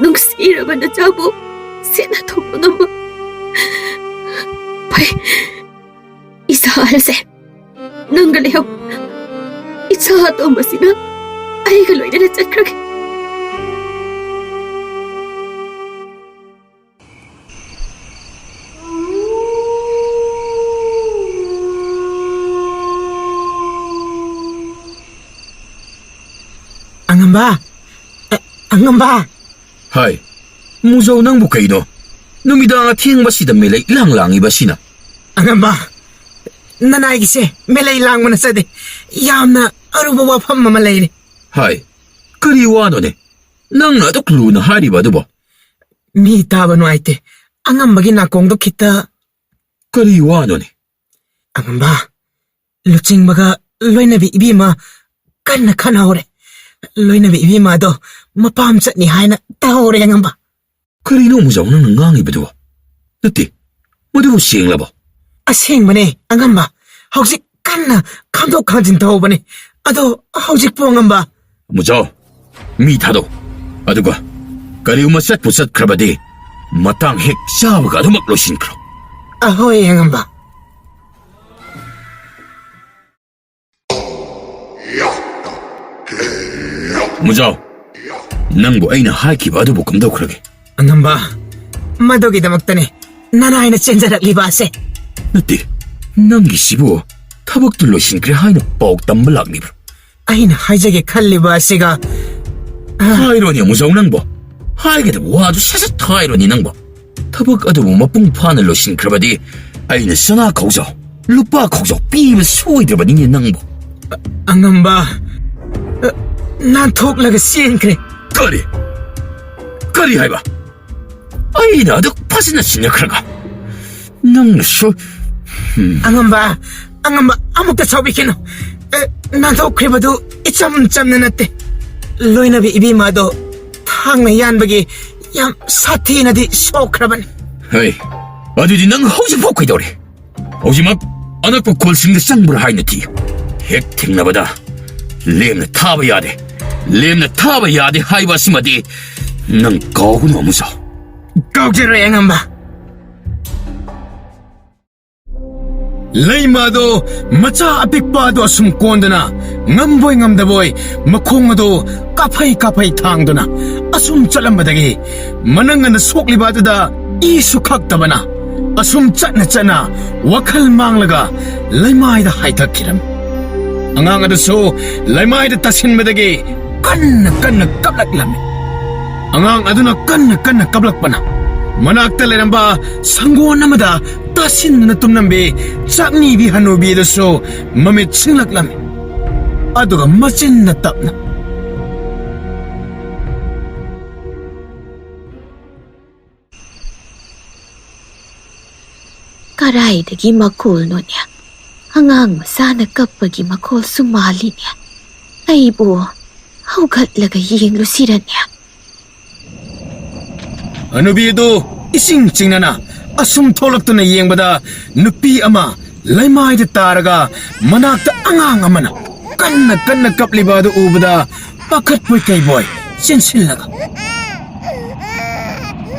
ꯅꯨꯡꯁꯤꯔꯕ ꯅꯆꯥꯕꯨ ꯁꯦꯟꯅ ꯊꯨꯝꯕ ꯉꯝꯕ꯫ ꯐꯩ, ꯏꯆꯥ ꯑꯍꯜꯁꯦ ꯅꯪꯒ ꯂꯩꯍꯧ꯫ ꯏꯆꯥ ꯑꯇꯣꯝꯕꯁꯤꯅ ꯑꯩꯒ ꯂꯣꯏꯅꯅ ꯆꯠꯈ꯭ꯔꯒꯦ꯫ ꯑꯉꯝꯕ! ꯑ-, ꯑꯉꯝꯕ! ꯍꯥꯏ꯫ ꯃꯨꯖꯧ, ꯅꯪꯕꯨ ꯀꯩꯅꯣ? ꯅꯨꯃꯤꯗꯥꯡ ꯑꯊꯦꯡꯕꯁꯤꯗ ꯃꯦꯂꯩ ꯏꯂꯥꯡ ꯂꯥꯡꯉꯤꯕꯁꯤꯅ? ꯑꯉꯝꯕ, ꯅꯅꯥꯏꯒꯤꯁꯦ ꯃꯦꯂꯩ ꯂꯥꯡꯕ ꯅꯠꯆꯗꯦ꯫ ꯌꯥꯝꯅ ꯑꯔꯨꯕ ꯋꯥꯐꯝ ꯑꯃ ꯂꯩꯔꯦ꯫ ꯍꯥꯏ꯫ ꯀꯔꯤ ꯋꯥꯅꯣꯅꯦ? ꯅꯪꯅ ꯑꯗꯨꯛ ꯂꯨꯅ ꯍꯥꯏꯔꯤꯕ ꯑꯗꯨꯕꯣ? ꯃꯤ ꯇꯥꯕ ꯅꯨꯡꯉꯥꯏꯇꯦ꯫ ꯑꯉꯝꯕꯒꯤ ꯅꯥꯀꯣꯡꯗꯣ ꯈꯤꯇ꯫ ꯀꯔꯤ ꯋꯥꯅꯣꯅꯦ? ꯑꯉꯝꯕ, ꯂꯨꯆꯤꯡꯕꯒ ꯂꯣꯏꯅꯕꯤ ꯏꯕꯦꯝꯃ ꯀꯟꯅ ꯈꯠꯅꯍꯧꯔꯦ꯫ ꯂꯣꯏꯅꯕꯤ ꯏꯕꯦꯝꯃ ꯑꯗꯣ ꯃꯄꯥꯝ ꯆꯠꯅꯤ ꯍꯥꯏꯅ ꯇꯧꯍꯧꯔꯦ, ꯑꯉꯝꯕ꯫ ꯀꯔꯤꯅꯣ ꯃꯨꯖꯥꯎ ꯅꯪꯅ ꯉꯥꯡꯉꯤꯕꯗꯨꯕꯣ? ꯅꯠꯇꯦ, ꯃꯗꯨꯕꯨ ꯁꯦꯡꯂꯕꯣ? ꯑꯁꯦꯡꯕꯅꯦ, ꯑꯉꯝꯕ꯫ ꯍꯧꯖꯤꯛ ꯀꯟꯅ ꯈꯥꯝꯗꯣꯛ ꯈꯥꯝꯖꯤꯟ ꯇꯧꯍꯧꯕꯅꯦ꯫ ꯑꯗꯣ ꯍꯧꯖꯤꯛꯄꯨ, ꯑꯉꯝꯕ? ꯃꯨꯖꯥꯎ, ꯃꯤ ꯊꯥꯗꯧ꯫ ꯑꯗꯨꯒ ꯀꯔꯤꯒꯨꯝꯕ ꯆꯠꯄꯨ ꯆꯠꯈ꯭ꯔꯕꯗꯤ ꯃꯇꯥꯡ ꯍꯦꯛ ꯆꯥꯕꯒ ꯑꯗꯨꯃꯛ ꯂꯣꯏꯁꯤꯟꯈ꯭ꯔꯣ꯫ ꯑꯍꯣꯏ, ꯑꯉꯝꯕ꯫ ꯃꯨꯖꯥꯎ, ꯅꯪꯕꯨ ꯑꯩꯅ ꯍꯥꯏꯈꯤꯕ ꯑꯗꯨꯕꯨ ꯀꯝꯗꯧꯈ꯭ꯔꯒꯦ? ꯑꯉꯝꯕ, ꯃꯗꯨꯒꯤꯗꯃꯛꯇꯅꯦ ꯅꯅꯥꯏꯅ ꯆꯦꯟꯖꯔꯛꯂꯤꯕ ꯑꯁꯦ꯫ ꯅꯠꯇꯦ, ꯅꯪꯒꯤꯁꯤꯕꯨ ꯊꯕꯛꯇꯨ ꯂꯣꯏꯁꯤꯟꯈ꯭ꯔꯦ ꯍꯥꯏꯅ ꯄꯥꯎ ꯇꯝꯕ ꯂꯥꯛꯂꯤꯕ꯭ꯔꯥ? ꯑꯩꯅ ꯍꯥꯏꯖꯒꯦ ꯈꯜꯂꯤꯕ ꯑꯁꯤꯒ, ꯑ, ꯍꯥꯏꯔꯣꯅꯦ ꯃꯨꯖꯥꯎ ꯅꯪꯕꯣ, ꯍꯥꯏꯒꯗꯕ ꯋꯥꯗꯨ ꯁꯠ ꯁꯠ ꯍꯥꯏꯔꯣꯅꯦ ꯅꯪꯕꯣ꯫ ꯊꯕꯛ ꯑꯗꯨꯕꯨ ꯃꯄꯨꯡ ꯐꯥꯅ ꯂꯣꯏꯁꯤꯟꯈ꯭ꯔꯕꯗꯤ ꯑꯩꯅ ꯁꯅꯥ ꯈꯧꯖꯥꯎ, ꯂꯨꯄꯥ ꯈꯧꯖꯥꯎ ꯄꯤꯕ ꯁꯣꯏꯗ꯭ꯔꯕꯅꯤꯅꯦ ꯅꯪꯕꯨ꯫ ꯑ-, ꯑꯉꯝꯕ, ꯑ, ꯅꯥꯟꯊꯣꯛꯂꯒ ꯆꯦꯟꯈ꯭ꯔꯦ꯫ ꯀꯔꯤ? ꯀꯔꯤ ꯍꯥꯏꯕ? ꯑꯩꯅ ꯑꯗꯨꯛ ꯐꯖꯅ ꯁꯤꯟꯅꯈ꯭ꯔꯒ ꯅꯪꯅꯁꯨ꯫ ꯍꯝ꯫ ꯑꯉꯝꯕ, ꯑꯉꯝꯕ, ꯑꯃꯨꯛꯇ ꯁꯥꯎꯕꯤꯈꯤꯅꯨ꯫ ꯑꯦ, ꯅꯥꯟꯊꯣꯛꯈ꯭ꯔꯤꯕꯗꯨ ꯏꯆꯝ ꯆꯝꯅ ꯅꯠꯇꯦ꯫ ꯂꯣꯏꯅꯕꯤ ꯏꯕꯦꯝꯃ ꯑꯗꯣ ꯊꯥꯡꯅ ꯌꯥꯟꯕꯒꯤ ꯌꯥꯝ ꯁꯥꯊꯤꯅꯗꯤ ꯁꯣꯛꯈ꯭ꯔꯕꯅꯤ꯫ ꯍꯩ, ꯑꯗꯨꯗꯤ ꯅꯪ ꯍꯧꯖꯤꯛꯐꯥꯎ ꯀꯩꯗꯧꯔꯤ? ꯍꯧꯖꯤꯛꯃꯛ ꯑꯅꯛꯄ ꯈꯨꯜꯁꯤꯡꯗ ꯆꯪꯕ꯭ꯔꯥ ꯍꯥꯏꯅ ꯊꯤ꯫ ꯍꯦꯛ ꯊꯦꯡꯅꯕꯗ ꯂꯦꯝꯅ ꯊꯥꯕ ꯌꯥꯗꯦ, ꯂꯦꯝꯅ ꯊꯥꯕ ꯌꯥꯗꯦ ꯍꯥꯏꯕ ꯑꯁꯤꯃꯗꯤ ꯅꯪ ꯀꯥꯎꯒꯅꯨ ꯑꯃꯨꯖꯥꯎ꯫ ꯀꯥꯎꯖꯔꯣꯏ, ꯑꯉꯝꯕ꯫ ꯂꯩꯃꯥꯗꯣ ꯃꯆꯥ ꯑꯄꯤꯛꯄ ꯑꯗꯨ ꯑꯁꯨꯝ ꯀꯣꯟꯗꯨꯅ, ꯉꯝꯕꯣꯏ ꯉꯝꯗꯕꯣꯏ ꯃꯈꯣꯡ ꯑꯗꯨ ꯀꯥꯐꯩ ꯀꯥꯐꯩ ꯊꯥꯡꯗꯨꯅ ꯑꯁꯨꯝ ꯆꯠꯂꯝꯕꯗꯒꯤ, ꯃꯅꯪꯒꯟꯗ ꯁꯣꯛꯂꯤꯕ ꯑꯗꯨꯗ ꯏꯁꯨ ꯈꯛꯇꯕꯅ, ꯑꯁꯨꯝ ꯆꯠꯅ ꯆꯠꯅ ꯋꯥꯈꯜ ꯃꯥꯡꯂꯒ ꯂꯩꯃꯥꯏꯗ ꯍꯥꯏꯊꯈꯤꯔꯝꯃꯤ꯫ ꯑꯉꯥꯡ ꯑꯗꯨꯁꯨ ꯂꯩꯃꯥꯏꯗ ꯇꯥꯁꯤꯟꯕꯗꯒꯤ ꯀꯟꯅ ꯀꯟꯅ ꯀꯞꯂꯛꯂꯝꯃꯤ꯫ ꯑꯉꯥꯡ ꯑꯗꯨꯅ ꯀꯟꯅ ꯀꯟꯅ ꯀꯞꯂꯛꯄꯅ ꯃꯅꯥꯛꯇ ꯂꯩꯔꯝꯕ ꯁꯪꯒꯣꯟ ꯑꯃꯗ ꯇꯥꯁꯤꯟꯗꯨꯅ ꯇꯨꯝꯂꯝꯕꯤ ꯆꯥꯛꯅꯤꯕꯤ ꯍꯅꯨꯕꯤ ꯑꯗꯨꯁꯨ ꯃꯃꯤꯠ ꯁꯤꯡꯂꯛꯂꯝꯃꯤ꯫ ꯑꯗꯨꯒ ꯃꯆꯤꯟꯅ ꯇꯞꯅ, "ꯀꯔꯥꯏꯗꯒꯤ ꯃꯈꯣꯜꯅꯣꯅꯦ? ꯑꯉꯥꯡ ꯃꯆꯥꯅ ꯀꯞꯄꯒꯤ ꯃꯈꯣꯜꯁꯨ ꯃꯥꯜꯂꯤꯅꯦ꯫ ꯑꯩꯕꯨ ꯍꯧꯒꯠꯂꯒ ꯌꯦꯡꯂꯨꯁꯤꯔꯅꯦ?" ꯍꯅꯨꯕꯤ ꯑꯗꯨ ꯏꯁꯤꯡ ꯆꯤꯡꯅꯅ ꯑꯁꯨꯝ ꯊꯣꯛꯂꯛꯇꯨꯅ ꯌꯦꯡꯕꯗ, ꯅꯨꯄꯤ ꯑꯃ ꯂꯩꯃꯥꯏꯗ ꯇꯥꯔꯒ ꯃꯅꯥꯛꯇ ꯑꯉꯥꯡ ꯑꯃꯅ ꯀꯟꯅ ꯀꯟꯅ ꯀꯞꯂꯤꯕ ꯑꯗꯨ ꯎꯕꯗ, ꯄꯥꯈꯠꯄꯣꯏ ꯀꯩꯕꯣꯏ ꯆꯦꯟꯁꯤꯜꯂꯒ,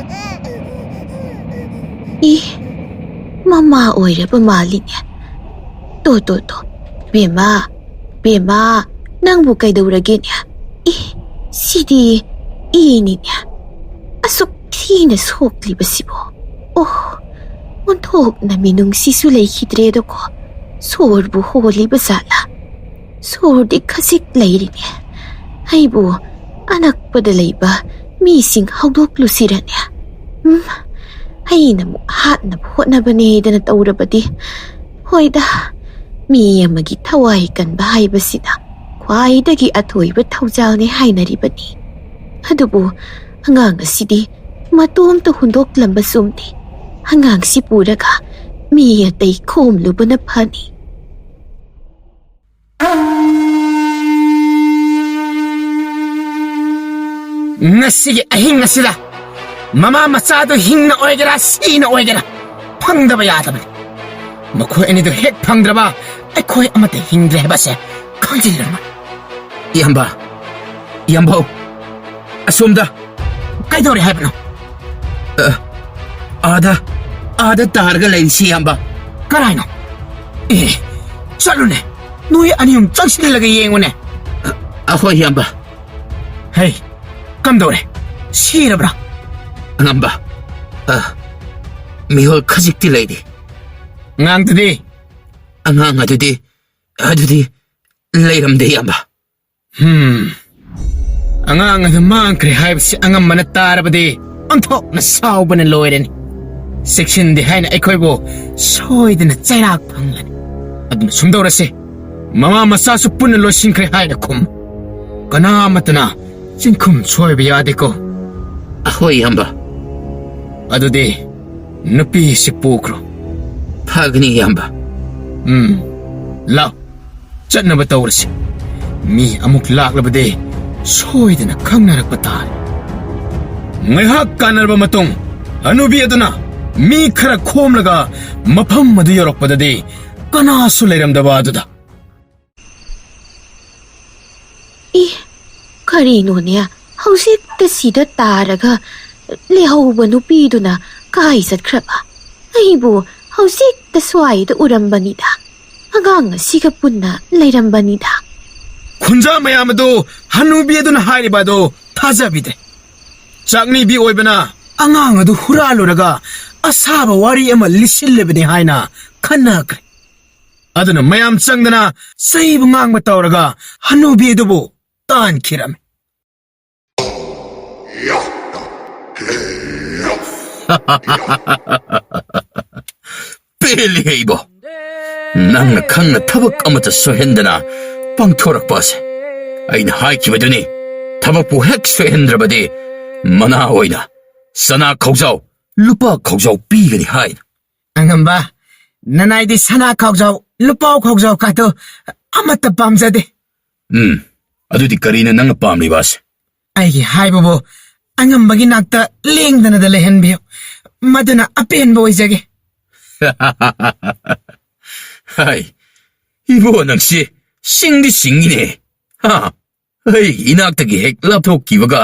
"ꯏ, ꯃꯃꯥ ꯑꯣꯏꯔꯕ ꯃꯥꯜꯂꯤꯅꯦ꯫ ꯇꯣ, ꯇꯣ, ꯇꯣ, ꯕꯦꯝꯃ, ꯕꯦꯝꯃ, ꯅꯪꯕꯨ ꯀꯩꯗꯧꯔꯒꯦꯅꯦ? ꯏ, ꯁꯤꯗꯤ ꯏꯅꯤꯅꯦ꯫ ꯑꯁꯨꯛ ꯊꯤꯅ ꯁꯣꯛꯂꯤꯕꯁꯤꯕꯨ꯫ ꯑꯣ, ꯑꯣꯟꯊꯣꯛꯅ ꯃꯤꯅꯨꯡꯁꯤꯁꯨ ꯂꯩꯈꯤꯗ꯭ꯔꯦꯗꯀꯣ꯫ ꯁꯣꯔꯕꯨ ꯍꯣꯜꯂꯤꯕ ꯖꯥꯠꯂ? ꯁꯣꯔꯗꯤ ꯈꯖꯤꯛ ꯂꯩꯔꯤꯅꯦ꯫ ꯑꯩꯕꯨ ꯑꯅꯛꯄꯗ ꯂꯩꯕ ꯃꯤꯁꯤꯡ ꯍꯧꯗꯣꯛꯂꯨꯁꯤꯔꯅꯦ? ꯎꯝ, ꯑꯩꯅ ꯑꯃꯨꯛ ꯍꯥꯠꯅꯕ ꯍꯣꯠꯅꯕꯅꯦꯗꯅ ꯇꯧꯔꯕꯗꯤ꯫ ꯍꯣꯏꯗ, ꯃꯤ ꯑꯃꯒꯤ ꯊꯋꯥꯏ ꯀꯟꯕ ꯍꯥꯏꯕꯁꯤꯅ ꯈ꯭ꯋꯥꯏꯗꯒꯤ ꯑꯊꯣꯏꯕ ꯊꯧꯖꯥꯜꯅꯤ ꯍꯥꯏꯅꯔꯤꯕꯅꯤ꯫ ꯑꯗꯨꯕꯨ ꯑꯉꯥꯡ ꯑꯁꯤꯗꯤ ꯃꯇꯣꯝꯇ ꯍꯨꯟꯗꯣꯛꯂꯝꯕ ꯆꯨꯝꯗꯦ꯫ ꯑꯉꯥꯡꯁꯤ ꯄꯨꯔꯒ ꯃꯤ ꯑꯇꯩ ꯈꯣꯝꯂꯨꯕꯅ ꯐꯅꯤ꯫" ꯉꯁꯤꯒꯤ ꯑꯍꯤꯡ ꯑꯁꯤꯗ ꯃꯃꯥ ꯃꯆꯥꯗꯨ ꯍꯤꯡꯅ ꯑꯣꯏꯒꯦꯔꯥ, ꯁꯤꯅ ꯑꯣꯏꯒꯦꯔꯥ, ꯐꯪꯗꯕ ꯌꯥꯗꯕꯅꯤ꯫ ꯃꯈꯣꯏ ꯑꯅꯤꯗꯨ ꯍꯦꯛ ꯐꯪꯗ꯭ꯔꯕ, ꯑꯩꯈꯣꯏ ꯑꯃꯠꯇ ꯍꯤꯡꯗ꯭ꯔꯦ ꯍꯥꯏꯕꯁꯦ ꯈꯪꯖꯤꯜꯂꯔꯃ꯫ ꯏꯌꯥꯝꯕ, ꯏꯌꯥꯝꯕꯧ, ꯑꯁꯣꯝꯗ꯫ ꯀꯩꯗꯧꯔꯦ ꯍꯥꯏꯕꯅꯣ? ꯑ, ꯑꯥꯗ, ꯑꯥꯗ ꯇꯥꯔꯒ ꯂꯩꯔꯤꯁꯤ, ꯏꯌꯥꯝꯕ꯫ ꯀꯔꯥꯏꯅꯣ? ꯑꯦ, ꯆꯠꯂꯨꯅꯦ꯫ ꯅꯣꯏ ꯑꯅꯤ ꯑꯍꯨꯝ ꯆꯪꯁꯤꯜꯂꯒ ꯌꯦꯡꯉꯨꯅꯦ꯫ ꯑ, ꯑꯍꯣꯏ, ꯏꯌꯥꯝꯕ꯫ ꯍꯩ, ꯀꯝꯗꯧꯔꯦ? ꯁꯤꯔꯕ꯭ꯔꯥ? ꯑꯉꯝꯕ, ꯑ, ꯃꯤꯍꯨꯜ ꯈꯖꯤꯛꯇꯤ ꯂꯩꯔꯤ꯫ ꯑꯉꯥꯡꯗꯨꯗꯤ? ꯑꯉꯥꯡ ꯑꯗꯨꯗꯤ, ꯑꯗꯨꯗꯤ ꯂꯩꯔꯝꯗꯦ, ꯏꯌꯥꯝꯕ꯫ ꯍꯝ꯫ ꯑꯉꯥꯡ ꯑꯗꯨ ꯃꯥꯡꯈ꯭ꯔꯦ ꯍꯥꯏꯕꯁꯤ ꯑꯉꯝꯕꯅ ꯇꯥꯔꯕꯗꯤ ꯑꯣꯟꯊꯣꯛꯅ ꯁꯥꯎꯕꯅ ꯂꯣꯏꯔꯅꯤ꯫ ꯆꯦꯛꯁꯤꯟꯗꯦ ꯍꯥꯏꯅ ꯑꯩꯈꯣꯏꯕꯨ ꯁꯣꯏꯗꯅ ꯆꯩꯔꯥꯛ ꯐꯪꯂꯅꯤ꯫ ꯑꯗꯨꯅ ꯁꯨꯝꯗꯧꯔꯁꯤ, ꯃꯃꯥ ꯃꯆꯥꯁꯨ ꯄꯨꯟꯅ ꯂꯣꯏꯁꯤꯟꯈ꯭ꯔꯦ ꯍꯥꯏꯅ ꯈꯨꯝ꯫ ꯀꯅꯥ ꯑꯃꯠꯇꯅ ꯆꯤꯡꯈꯨꯝ ꯁꯣꯏꯕ ꯌꯥꯗꯦꯀꯣ꯫ ꯑꯍꯣꯏ, ꯏꯌꯥꯝꯕ꯫ ꯑꯗꯨꯗꯤ ꯅꯨꯄꯤꯁꯤ ꯄꯨꯈ꯭ꯔꯣ꯫ ꯐꯒꯅꯤ, ꯏꯌꯥꯝꯕ꯫ ꯎꯝ, ꯂꯥꯎ, ꯆꯠꯅꯕ ꯇꯧꯔꯁꯤ꯫ ꯃꯤ ꯑꯃꯨꯛ ꯂꯥꯛꯂꯕꯗꯤ ꯁꯣꯏꯗꯅ ꯈꯪꯅꯔꯛꯄ ꯇꯥꯔꯦ꯫ ꯉꯥꯏꯍꯥꯛ ꯀꯥꯟꯅꯔꯕ ꯃꯇꯨꯡ, ꯍꯅꯨꯕꯤ ꯑꯗꯨꯅ ꯃꯤ ꯈꯔ ꯈꯣꯝꯂꯒ ꯃꯐꯝ ꯑꯗꯨ ꯌꯧꯔꯛꯄꯗꯗꯤ ꯀꯅꯥꯁꯨ ꯂꯩꯔꯝꯗꯕ ꯑꯗꯨꯗ꯫ ꯏ, ꯀꯔꯤꯅꯣꯅꯦ? ꯍꯧꯖꯤꯛꯇ ꯁꯤꯗ ꯇꯥꯔꯒ ꯂꯩꯍꯧꯕ ꯅꯨꯄꯤꯗꯨꯅ ꯀꯥꯏ ꯆꯠꯈ꯭ꯔꯕ? ꯑꯩꯕꯨ ꯍꯧꯖꯤꯛꯇ ꯁ꯭ꯋꯥꯏꯗ ꯎꯔꯝꯕꯅꯤꯗ꯫ ꯑꯉꯥꯡ ꯑꯁꯤꯒ ꯄꯨꯟꯅ ꯂꯩꯔꯝꯕꯅꯤꯗ꯫ ꯈꯨꯟꯖꯥ ꯃꯌꯥꯝ ꯑꯗꯨ ꯍꯅꯨꯕꯤ ꯑꯗꯨꯅ ꯍꯥꯏꯔꯤꯕ ꯑꯗꯨ ꯊꯥꯖꯕꯤꯗ꯭ꯔꯦ꯫ ꯆꯥꯛꯅꯤꯕꯤ ꯑꯣꯏꯕꯅ ꯑꯉꯥꯡ ꯑꯗꯨ ꯍꯨꯔꯥꯜꯂꯨꯔꯒ ꯑꯁꯥꯕ ꯋꯥꯔꯤ ꯑꯃ ꯂꯤꯁꯤꯜꯂꯤꯕꯅꯤ ꯍꯥꯏꯅ ꯈꯟꯅꯈ꯭ꯔꯦ꯫ ꯑꯗꯨꯅ ꯃꯌꯥꯝ ꯆꯪꯗꯅ ꯆꯩꯕ ꯉꯥꯡꯕ ꯇꯧꯔꯒ ꯍꯅꯨꯕꯤ ꯑꯗꯨꯕꯨ ꯇꯥꯟꯈꯤꯔꯝꯃꯤ꯫ ꯄꯦꯜꯂꯤꯍꯦ ꯏꯕꯣ! ꯅꯪꯅ ꯈꯪꯅ ꯊꯕꯛ ꯑꯃꯠꯇ ꯁꯣꯏꯍꯟꯗꯅ ꯄꯥꯡꯊꯣꯔꯛꯄ ꯑꯁꯦ꯫ ꯑꯩꯅ ꯍꯥꯏꯈꯤꯕꯗꯨꯅꯤ, ꯊꯕꯛꯄꯨ ꯍꯦꯛ ꯁꯣꯏꯍꯟꯗ꯭ꯔꯕꯗꯤ ꯃꯅꯥ ꯑꯣꯏꯅ ꯁꯅꯥ ꯈꯥꯎꯖꯥꯎ, ꯂꯨꯄꯥ ꯈꯥꯎꯖꯥꯎ ꯄꯤꯒꯅꯤ ꯍꯥꯏꯅ꯫ ꯑꯉꯝꯕ, ꯅꯅꯥꯏꯗꯤ ꯁꯅꯥ ꯈꯥꯎꯖꯥꯎ, ꯂꯨꯄꯥ ꯈꯥꯎꯖꯥꯎ ꯀꯥꯗꯣ ꯑꯃꯠꯇ ꯄꯥꯝꯖꯗꯦ꯫ ꯎꯝ, ꯑꯗꯨꯗꯤ ꯀꯔꯤꯅꯣ ꯅꯪꯅ ꯄꯥꯝꯂꯤꯕ ꯑꯁꯦ? ꯑꯩꯒꯤ ꯍꯥꯏꯕꯕꯨ ꯑꯉꯝꯕꯒꯤ ꯅꯥꯛꯇ ꯂꯦꯡꯗꯅꯗ ꯂꯩꯍꯟꯕꯤꯌꯨ꯫ ꯃꯗꯨꯅ ꯑꯄꯦꯟꯕ ꯑꯣꯏꯖꯒꯦ꯫ ꯍꯥꯏ, ꯏꯕꯣ ꯅꯪꯁꯤ ꯁꯤꯡꯗꯤ ꯁꯤꯡꯉꯤꯅꯦ꯫ ꯍꯥ? ꯑꯩꯒꯤ ꯏꯅꯥꯛꯇꯒꯤ ꯍꯦꯛ ꯂꯥꯞꯊꯣꯛꯈꯤꯕꯒ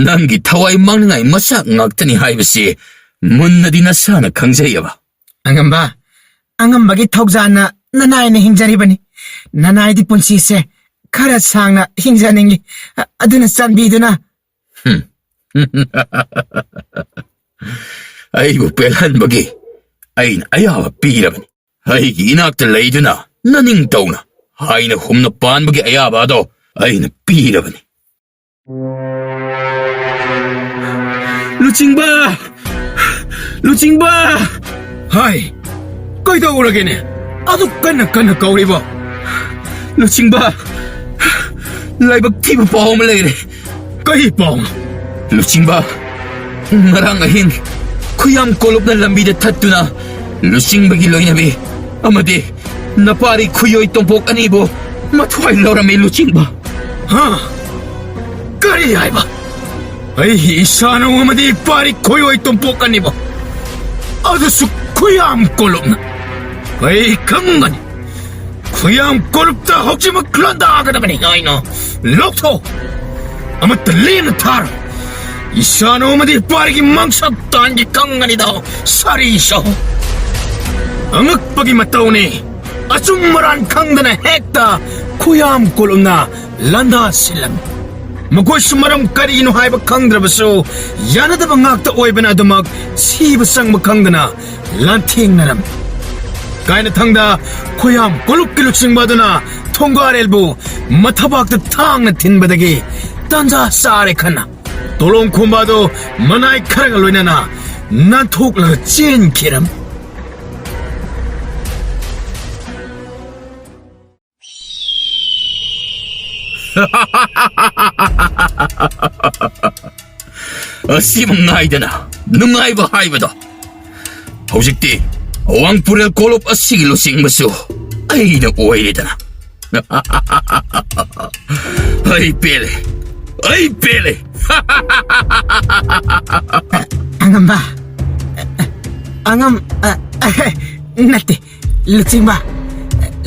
ꯅꯪꯒꯤ ꯊꯋꯥꯏ ꯃꯥꯡꯅꯤꯡꯉꯥꯏ ꯃꯆꯥꯛ ꯉꯥꯛꯇꯅꯤ ꯍꯥꯏꯕꯁꯤ ꯃꯨꯟꯅꯗꯤ ꯅꯁꯥꯅ ꯈꯪꯖꯩꯑꯕ꯫ ꯑꯉꯝꯕ, ꯑꯉꯝꯕꯒꯤ ꯊꯧꯖꯥꯜꯅ ꯅꯅꯥꯏꯅ ꯍꯤꯡꯖꯔꯤꯕꯅꯤ꯫ ꯅꯅꯥꯏꯗꯤ ꯄꯨꯟꯁꯤꯁꯦ ꯈꯔ ꯁꯥꯡꯅ ꯍꯤꯡꯖꯅꯤꯡꯏ꯫ ꯑ-, ꯑꯗꯨꯅ ꯆꯥꯟꯕꯤꯗꯨꯅ꯫ ꯍꯨꯝ꯫ ꯑꯩꯕꯨ ꯄꯦꯜꯍꯟꯕꯒꯤ ꯑꯩꯅ ꯑꯌꯥꯕ ꯄꯤꯔꯕꯅꯤ꯫ ꯑꯩꯒꯤ ꯏꯅꯥꯛꯇ ꯂꯩꯗꯨꯅ ꯅꯅꯤꯡꯇꯧꯅ ꯍꯥꯏꯅ ꯍꯨꯝꯅ ꯄꯥꯟꯕꯒꯤ ꯑꯌꯥꯕ ꯑꯗꯣ ꯑꯩꯅ ꯄꯤꯔꯕꯅꯤ꯫ ꯂꯨꯆꯤꯡꯕ! ꯂꯨꯆꯤꯡꯕ! ꯍꯥꯏ, ꯀꯩꯗꯧꯔꯒꯦꯅꯦ? ꯑꯗꯨꯛ ꯀꯟꯅ ꯀꯟꯅ ꯀꯧꯔꯤꯕꯣ? ꯂꯨꯆꯤꯡꯕ, ꯂꯥꯏꯕꯛ ꯊꯤꯕ ꯄꯥꯎ ꯑꯃ ꯂꯩꯔꯦ꯫ ꯀꯔꯤ ꯄꯥꯎꯅꯣ? ꯂꯨꯆꯤꯡꯕ, ꯉꯔꯥꯡ ꯑꯍꯤꯡ ꯈꯨꯌꯥꯝ ꯀꯣꯂꯨꯞꯅ ꯂꯝꯕꯤꯗ ꯊꯠꯇꯨꯅ ꯂꯨꯆꯤꯡꯕꯒꯤ ꯂꯣꯏꯅꯕꯤ ꯑꯃꯗꯤ ꯅꯄꯥꯔꯤ ꯈꯨꯌꯣꯏ ꯇꯣꯝꯄꯣꯛ ꯑꯅꯤꯕꯨ ꯃꯊ꯭ꯋꯥꯏ ꯂꯧꯔꯝꯃꯤ, ꯂꯨꯆꯤꯡꯕ꯫ ꯍꯥ? ꯀꯔꯤ ꯍꯥꯏꯕ? ꯑꯩꯒꯤ ꯏꯁꯥꯅꯧ ꯑꯃꯗꯤ ꯄꯥꯔꯤ ꯈꯣꯏꯑꯣꯏ ꯇꯣꯝꯄꯣꯛ ꯑꯅꯤꯕꯨ, ꯑꯗꯨꯁꯨ ꯈꯨꯌꯥꯝ ꯀꯣꯂꯨꯞꯅ꯫ ꯑꯩ ꯈꯪꯒꯅꯤ꯫ ꯈꯨꯌꯥꯝ ꯀꯣꯂꯨꯞꯇ ꯍꯧꯖꯤꯛꯃꯛ ꯂꯥꯟꯗꯥꯒꯗꯕꯅꯤ꯫ ꯑꯩꯅ ꯂꯧꯊꯣꯛ꯫ ꯑꯃꯠꯇ ꯂꯦꯝꯅ ꯊꯥꯔꯣꯏ꯫ ꯏꯁꯥꯅꯧ ꯑꯃꯗꯤ ꯄꯥꯔꯤꯒꯤ ꯃꯪꯁꯛ ꯇꯥꯟꯒꯤ ꯈꯪꯒꯅꯤꯗꯣ, ꯁꯥꯔꯤ ꯁꯥꯍꯨ꯫ ꯑꯉꯛꯄꯒꯤ ꯃꯇꯧꯅꯤ꯫ ꯑꯆꯨꯝ ꯑꯔꯥꯟ ꯈꯪꯗꯅ ꯍꯦꯛꯇ ꯈꯨꯌꯥꯝ ꯀꯣꯂꯨꯞꯅ ꯂꯥꯟꯗꯥ ꯁꯤꯜꯂꯝꯃꯤ꯫ ꯃꯈꯣꯏꯁꯨ ꯃꯔꯝ ꯀꯔꯤꯅꯣ ꯍꯥꯏꯕ ꯈꯪꯗ꯭ꯔꯕꯁꯨ, ꯌꯥꯅꯗꯕ ꯉꯥꯛꯇ ꯑꯣꯏꯕꯅ ꯑꯗꯨꯃꯛ ꯁꯤꯕ ꯆꯪꯕ ꯈꯪꯗꯅ ꯂꯥꯟꯊꯦꯡꯅꯔꯝꯃꯤ꯫ ꯀꯥꯏꯅꯊꯪꯗ ꯈꯨꯌꯥꯝ ꯀꯣꯂꯨꯞꯀꯤ ꯂꯨꯆꯤꯡꯕ ꯑꯗꯨꯅ ꯊꯣꯡꯒꯥꯔꯦꯜꯕꯨ ꯃꯊꯕꯥꯛꯇ ꯊꯥꯡꯅ ꯊꯤꯟꯕꯗꯒꯤ ꯇꯥꯟꯖꯥ ꯆꯥꯔꯦ ꯈꯟꯅ ꯇꯣꯂꯣꯡ ꯈꯣꯝꯕ ꯑꯗꯨ ꯃꯅꯥꯏ ꯈꯔꯒ ꯂꯣꯏꯅꯅ ꯅꯥꯟꯊꯣꯛꯂꯒ ꯆꯦꯟꯈꯤꯔꯝꯃꯤ꯫ ꯑꯁꯤ ꯃꯉꯥꯏꯗꯅ ꯅꯨꯡꯉꯥꯏꯕ ꯍꯥꯏꯕꯗꯣ꯫ ꯍꯧꯖꯤꯛꯇꯤ ꯑꯋꯥꯡ ꯄꯨꯔꯦꯜ ꯀꯣꯂꯨꯞ ꯑꯁꯤꯒꯤ ꯂꯨꯆꯤꯡꯕꯁꯨ ꯑꯩꯅ ꯑꯣꯏꯔꯦꯗꯅ꯫ ꯑꯩ ꯄꯦꯜꯂꯦ, ꯑꯩ ꯄꯦꯜꯂꯦ꯫ ꯑꯉꯝꯕ, ꯑꯉꯝ ꯑ, ꯑ, ꯅꯠꯇꯦ, ꯂꯨꯆꯤꯡꯕ꯫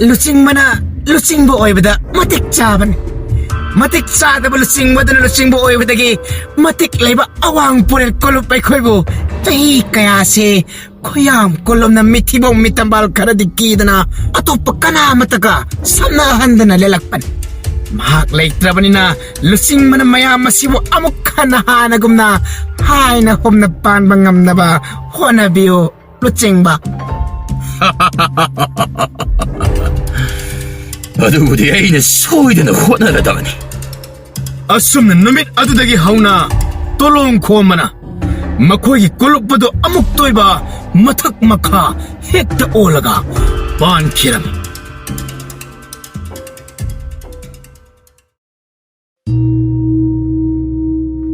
ꯂꯨꯆꯤꯡꯕꯅ ꯂꯨꯆꯤꯡꯕ ꯑꯣꯏꯕꯗ ꯃꯇꯤꯛ ꯆꯥꯕꯅꯤ꯫ ꯃꯇꯤꯛ ꯆꯥꯗꯕ ꯂꯨꯆꯤꯡꯕꯗꯨꯅ ꯂꯨꯆꯤꯡꯕ ꯑꯣꯏꯕꯗꯒꯤ ꯃꯇꯤꯛ ꯂꯩꯕ ꯑꯋꯥꯡ ꯄꯨꯔꯦꯜ ꯀꯣꯂꯨꯞ ꯑꯩꯈꯣꯏꯕꯨ ꯆꯍꯤ ꯀꯌꯥꯁꯦ ꯈꯨꯌꯥꯝ ꯀꯣꯂꯨꯞꯅ ꯃꯤꯊꯤꯕꯣꯡ ꯃꯤꯇꯝꯕꯥꯜ ꯈꯔꯗꯤ ꯀꯤꯗꯅ ꯑꯇꯣꯞꯄ ꯀꯅꯥ ꯑꯃꯠꯇꯒ ꯁꯝꯅꯍꯟꯗꯅ ꯂꯦꯜꯂꯛꯄꯅꯤ꯫ ꯃꯍꯥꯛ ꯂꯩꯇ꯭ꯔꯕꯅꯤꯅ ꯂꯨꯆꯤꯡꯕꯅ ꯃꯌꯥꯝ ꯑꯁꯤꯕꯨ ꯑꯃꯨꯛ ꯍꯟꯅ ꯍꯥꯟꯅꯒꯨꯝꯅ ꯍꯥꯏꯅ ꯍꯨꯝꯅ ꯄꯥꯟꯕ ꯉꯝꯅꯕ ꯍꯣꯠꯅꯕꯤꯌꯨ꯫ ꯂꯨꯆꯤꯡꯕ꯫ ꯑꯗꯨꯕꯨꯗꯤ ꯑꯩꯅ ꯁꯣꯏꯗꯅ ꯍꯣꯠꯅꯔꯗꯕꯅꯤ꯫ ꯑꯁꯨꯝꯅ ꯅꯨꯃꯤꯠ ꯑꯗꯨꯗꯒꯤ ꯍꯧꯅ ꯇꯣꯂꯣꯡ ꯈꯣꯝꯕꯅ ꯃꯈꯣꯏꯒꯤ ꯀꯣꯂꯨꯞ ꯑꯗꯨ ꯑꯃꯨꯛꯇ ꯑꯣꯏꯕ ꯃꯊꯛ ꯃꯈꯥ ꯍꯦꯛꯇ ꯑꯣꯜꯂꯒ ꯄꯥꯟꯈꯤꯔꯝꯃꯤ꯫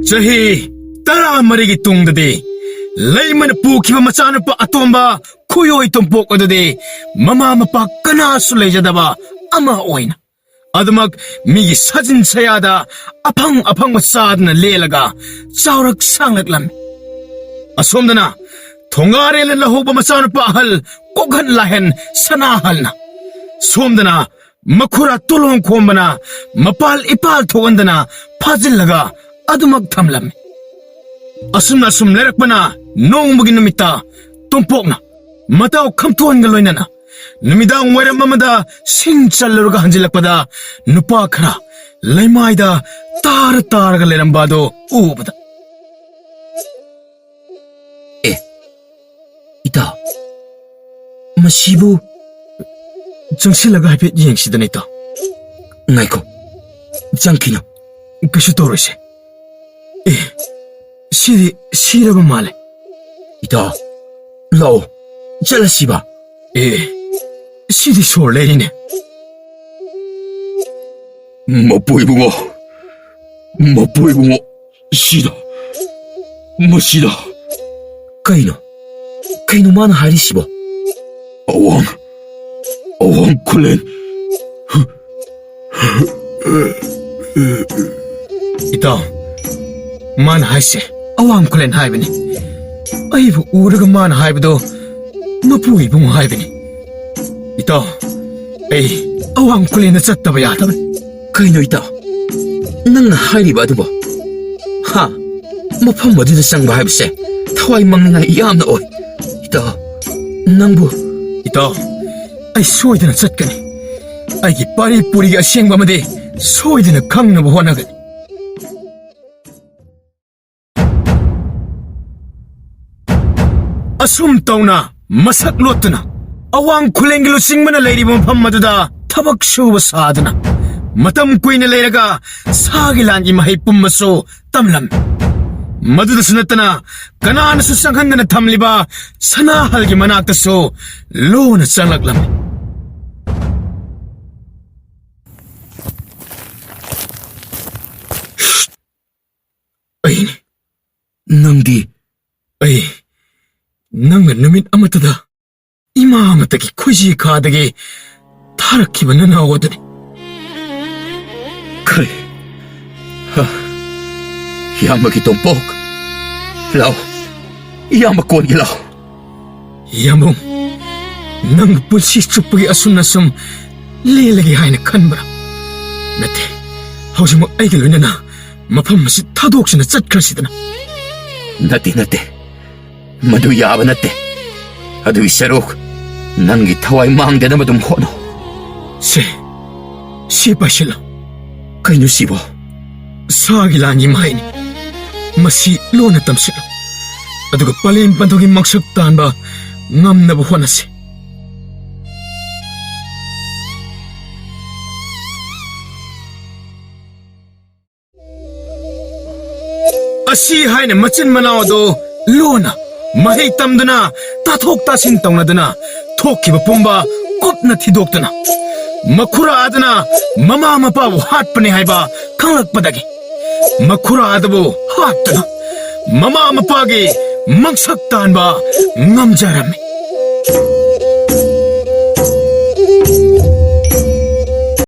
ꯆꯍꯤ ꯇꯔꯥꯃꯔꯤꯒꯤ ꯇꯨꯡꯗꯗꯤ ꯂꯩꯃꯅ ꯄꯨꯈꯤꯕ ꯃꯆꯥꯅꯨꯄꯥ ꯑꯇꯣꯝꯕ ꯈꯨꯌꯣꯏ ꯇꯣꯝꯄꯣꯛ ꯑꯗꯨꯗꯤ ꯃꯃꯥ ꯃꯄꯥ ꯀꯅꯥꯁꯨ ꯂꯩꯖꯗꯕ ꯑꯃ ꯑꯣꯏꯅ ꯑꯗꯨꯃꯛ ꯃꯤꯒꯤ ꯁꯥꯖꯤꯟ ꯁꯌꯥꯗ ꯑꯐꯪ ꯑꯐꯪꯕ ꯆꯥꯗꯨꯅ ꯂꯦꯜꯂꯒ ꯆꯥꯎꯔꯛ ꯁꯥꯡꯂꯛꯂꯝꯃꯤ꯫ ꯑꯁꯣꯝꯗꯅ ꯊꯣꯡꯒꯥꯔꯦꯜꯅ ꯂꯧꯍꯧꯕ ꯃꯆꯥꯅꯨꯄꯥ ꯑꯍꯜ ꯀꯣꯛꯍꯟ ꯂꯥꯏꯍꯟ ꯁꯅꯥꯍꯜꯅ, ꯁꯣꯝꯗꯅ ꯃꯈꯨꯔꯥ ꯇꯣꯂꯣꯡ ꯈꯣꯝꯕꯅ ꯃꯄꯥꯜ ꯏꯄꯥꯜ ꯊꯣꯛꯍꯟꯗꯅ ꯐꯥꯖꯤꯜꯂꯒ ꯑꯗꯨꯃꯛ ꯊꯝꯂꯝꯃꯤ꯫ ꯑꯁꯨꯝꯅ ꯑꯁꯨꯝ ꯂꯩꯔꯛꯄꯅ ꯅꯣꯡꯃꯒꯤ ꯅꯨꯃꯤꯠꯇ ꯇꯣꯝꯄꯣꯛꯅ ꯃꯇꯥꯎ ꯈꯝꯊꯣꯟꯒ ꯂꯣꯏꯅꯅ ꯅꯨꯃꯤꯗꯥꯡ ꯋꯥꯏꯔꯝ ꯑꯃꯗ ꯁꯤꯡ ꯆꯜꯂꯨꯔꯒ ꯍꯟꯖꯤꯜꯂꯛꯄꯗ ꯅꯨꯄꯥ ꯈꯔ ꯂꯩꯃꯥꯏꯗ ꯇꯥꯔ ꯇꯥꯔꯒ ꯂꯩꯔꯝꯕ ꯑꯗꯨ ꯎꯕꯗ, "ꯑꯦ, ꯏꯇꯥꯎ, ꯃꯁꯤꯕꯨ ꯆꯪꯁꯤꯜꯂꯒ ꯍꯥꯏꯐꯦꯠ ꯌꯦꯡꯁꯤꯗꯅ, ꯏꯇꯥꯎ꯫" "ꯉꯥꯏꯈꯣ, ꯆꯪꯈꯤꯅꯨ, ꯀꯩꯁꯨ ꯇꯧꯔꯣꯏꯁꯦ꯫ ꯑꯦ, ꯁꯤꯗꯤ ꯁꯤꯔꯕ ꯃꯥꯜꯂꯦ꯫" "ꯏꯇꯥꯎ, ꯂꯥꯛꯑꯣ, ꯆꯠꯂꯁꯤꯕ꯫" "ꯑꯦ, ꯁꯤꯗꯤ ꯁꯣꯔ ꯂꯩꯔꯤꯅꯦ꯫" "ꯃꯄꯨ ꯏꯕꯨꯡꯉꯣ, ꯃꯄꯨ ꯏꯕꯨꯡꯉꯣ, ꯁꯤꯗ, ꯃꯁꯤꯗ꯫" "ꯀꯩꯅꯣ? ꯀꯩꯅꯣ ꯃꯥꯅ ꯍꯥꯏꯔꯤꯁꯤꯕꯣ?" "ꯑꯋꯥꯡ, ꯑꯋꯥꯡ ꯈꯨꯂꯦꯟ꯫" "ꯏꯇꯥꯎ, ꯃꯥꯅ ꯍꯥꯏꯁꯦ ꯑꯋꯥꯡ ꯈꯨꯂꯦꯟ ꯍꯥꯏꯕꯅꯤ꯫ ꯑꯩꯕꯨ ꯎꯔꯒ ꯃꯥꯅ ꯍꯥꯏꯕꯗꯣ ꯃꯄꯨ ꯏꯕꯨꯡꯉꯣ ꯍꯥꯏꯕꯅꯤ꯫ ꯏꯇꯥꯎ, ꯑꯩ ꯑꯋꯥꯡ ꯈꯨꯂꯦꯟꯗ ꯆꯠꯇꯕ ꯌꯥꯗꯕꯅꯤ꯫" "ꯀꯩꯅꯣ ꯏꯇꯥꯎ? ꯅꯪꯅ ꯍꯥꯏꯔꯤꯕ ꯑꯗꯨꯕꯣ? ꯍꯥ? ꯃꯐꯝ ꯑꯗꯨꯗ ꯆꯪꯕ ꯍꯥꯏꯕꯁꯦ ꯊꯋꯥꯏ ꯃꯥꯡꯅꯤꯡꯉꯥꯏ ꯌꯥꯝꯅ ꯑꯣꯏ꯫ ꯏꯇꯥꯎ, ꯅꯪꯕꯨ..." "ꯏꯇꯥꯎ, ꯑꯩ ꯁꯣꯏꯗꯅ ꯆꯠꯀꯅꯤ꯫ ꯑꯩꯒꯤ ꯄꯥꯔꯤ ꯄꯨꯔꯤꯒꯤ ꯑꯁꯦꯡꯕ ꯑꯃꯗꯤ ꯁꯣꯏꯗꯅ ꯈꯪꯅꯕ ꯍꯣꯠꯅꯒꯅꯤ꯫" ꯑꯁꯨꯝ ꯇꯧꯅ ꯃꯁꯛ ꯂꯣꯠꯇꯨꯅ ꯑꯋꯥꯡ ꯈꯨꯂꯦꯟꯒꯤ ꯂꯨꯆꯤꯡꯕꯅ ꯂꯩꯔꯤꯕ ꯃꯐꯝ ꯑꯗꯨꯗ ꯊꯕꯛ ꯁꯨꯕ ꯁꯥꯗꯨꯅ ꯃꯇꯝ ꯀꯨꯏꯅ ꯂꯩꯔꯒ ꯁꯥꯒꯤ ꯂꯥꯟꯒꯤ ꯃꯍꯩ ꯄꯨꯝꯕꯁꯨ ꯇꯝꯂꯝꯃꯤ꯫ ꯃꯗꯨꯗꯁꯨ ꯅꯠꯇꯅ ꯀꯅꯥꯅꯁꯨ ꯆꯪꯍꯟꯗꯅ ꯊꯝꯂꯤꯕ ꯁꯅꯥꯍꯜꯒꯤ ꯃꯅꯥꯛꯇꯁꯨ ꯂꯣꯟꯅ ꯆꯪꯂꯛꯂꯝꯃꯤ꯫ ꯑꯩꯅꯤ꯫ ꯅꯪꯗꯤ? ꯑꯩ ꯅꯪꯅ ꯅꯨꯃꯤꯠ ꯑꯃꯠꯇꯗ ꯏꯃꯥ ꯑꯃꯠꯇꯒꯤ ꯈꯣꯏꯖꯤ ꯈꯥꯗꯒꯤ ꯊꯥꯔꯛꯈꯤꯕ ꯅꯅꯥꯎ ꯑꯗꯨꯅꯤ꯫ ꯀꯔꯤ? ꯍ? ꯏꯌꯥꯝꯕꯒꯤ ꯇꯣꯝꯄꯣꯛ? ꯂꯥꯎ, ꯏꯌꯥꯝꯕ ꯀꯣꯟꯒꯦ ꯂꯥꯎ꯫ ꯌꯥꯝꯕꯨꯡ, ꯅꯪ ꯄꯨꯟꯁꯤ ꯆꯨꯞꯄꯒꯤ ꯑꯁꯨꯝꯅ ꯁꯨꯝ ꯂꯦꯜꯂꯒꯦ ꯍꯥꯏꯅ ꯈꯟꯕ꯭ꯔꯥ? ꯅꯠꯇꯦ, ꯍꯧꯖꯤꯛꯃꯛ ꯑꯩꯒ ꯂꯣꯏꯅꯅ ꯃꯐꯝ ꯑꯁꯤ ꯊꯥꯗꯣꯛꯇꯨꯅ ꯆꯠꯈ꯭ꯔꯁꯤꯗꯅ꯫ ꯅꯠꯇꯦ, ꯅꯠꯇꯦ, ꯃꯗꯨ ꯌꯥꯕ ꯅꯠꯇꯦ꯫ ꯑꯗꯨꯒꯤ ꯁꯔꯨꯛ ꯅꯪꯒꯤ ꯊꯋꯥꯏ ꯃꯥꯡꯗꯅꯕ ꯑꯗꯨꯝ ꯍꯣꯠꯅꯧ꯫ ꯁꯦ, ꯁꯤ ꯄꯥꯏꯁꯤꯜꯂꯣ꯫ ꯀꯩꯅꯣ ꯁꯤꯕꯣ? ꯁꯥꯒꯤ ꯂꯥꯟꯒꯤ ꯃꯍꯩꯅꯤ꯫ ꯃꯁꯤ ꯂꯣꯟꯅ ꯇꯝꯁꯤꯜꯂꯨ꯫ ꯑꯗꯨꯒ ꯄꯂꯦꯟ ꯄꯟꯊꯨꯡꯒꯤ ꯃꯪꯁꯛ ꯇꯥꯟꯕ ꯉꯝꯅꯕ ꯍꯣꯠꯅꯁꯤ꯫ ꯑꯁꯤ ꯍꯥꯏꯅ ꯃꯆꯤꯟ ꯃꯅꯥꯎ ꯑꯗꯨ ꯂꯣꯟꯅ ꯃꯍꯩ ꯇꯝꯗꯨꯅ, ꯇꯥꯊꯣꯛ ꯇꯥꯁꯤꯟ ꯇꯧꯅꯗꯨꯅ, ꯊꯣꯛꯈꯤꯕ ꯄꯨꯝꯕ ꯀꯨꯞꯅ ꯊꯤꯗꯣꯛꯇꯨꯅ, ꯃꯈꯨꯔꯥ ꯑꯗꯨꯅ ꯃꯃꯥ ꯃꯄꯥꯕꯨ ꯍꯥꯠꯄꯅꯤ ꯍꯥꯏꯕ ꯈꯪꯂꯛꯄꯗꯒꯤ, ꯃꯈꯨꯔꯥ ꯑꯗꯨꯕꯨ ꯍꯥꯠꯇꯨꯅ ꯃꯃꯥ ꯃꯄꯥꯒꯤ ꯃꯪꯁꯛ ꯇꯥꯟꯕ ꯉꯝꯖꯔꯝꯃꯤ꯫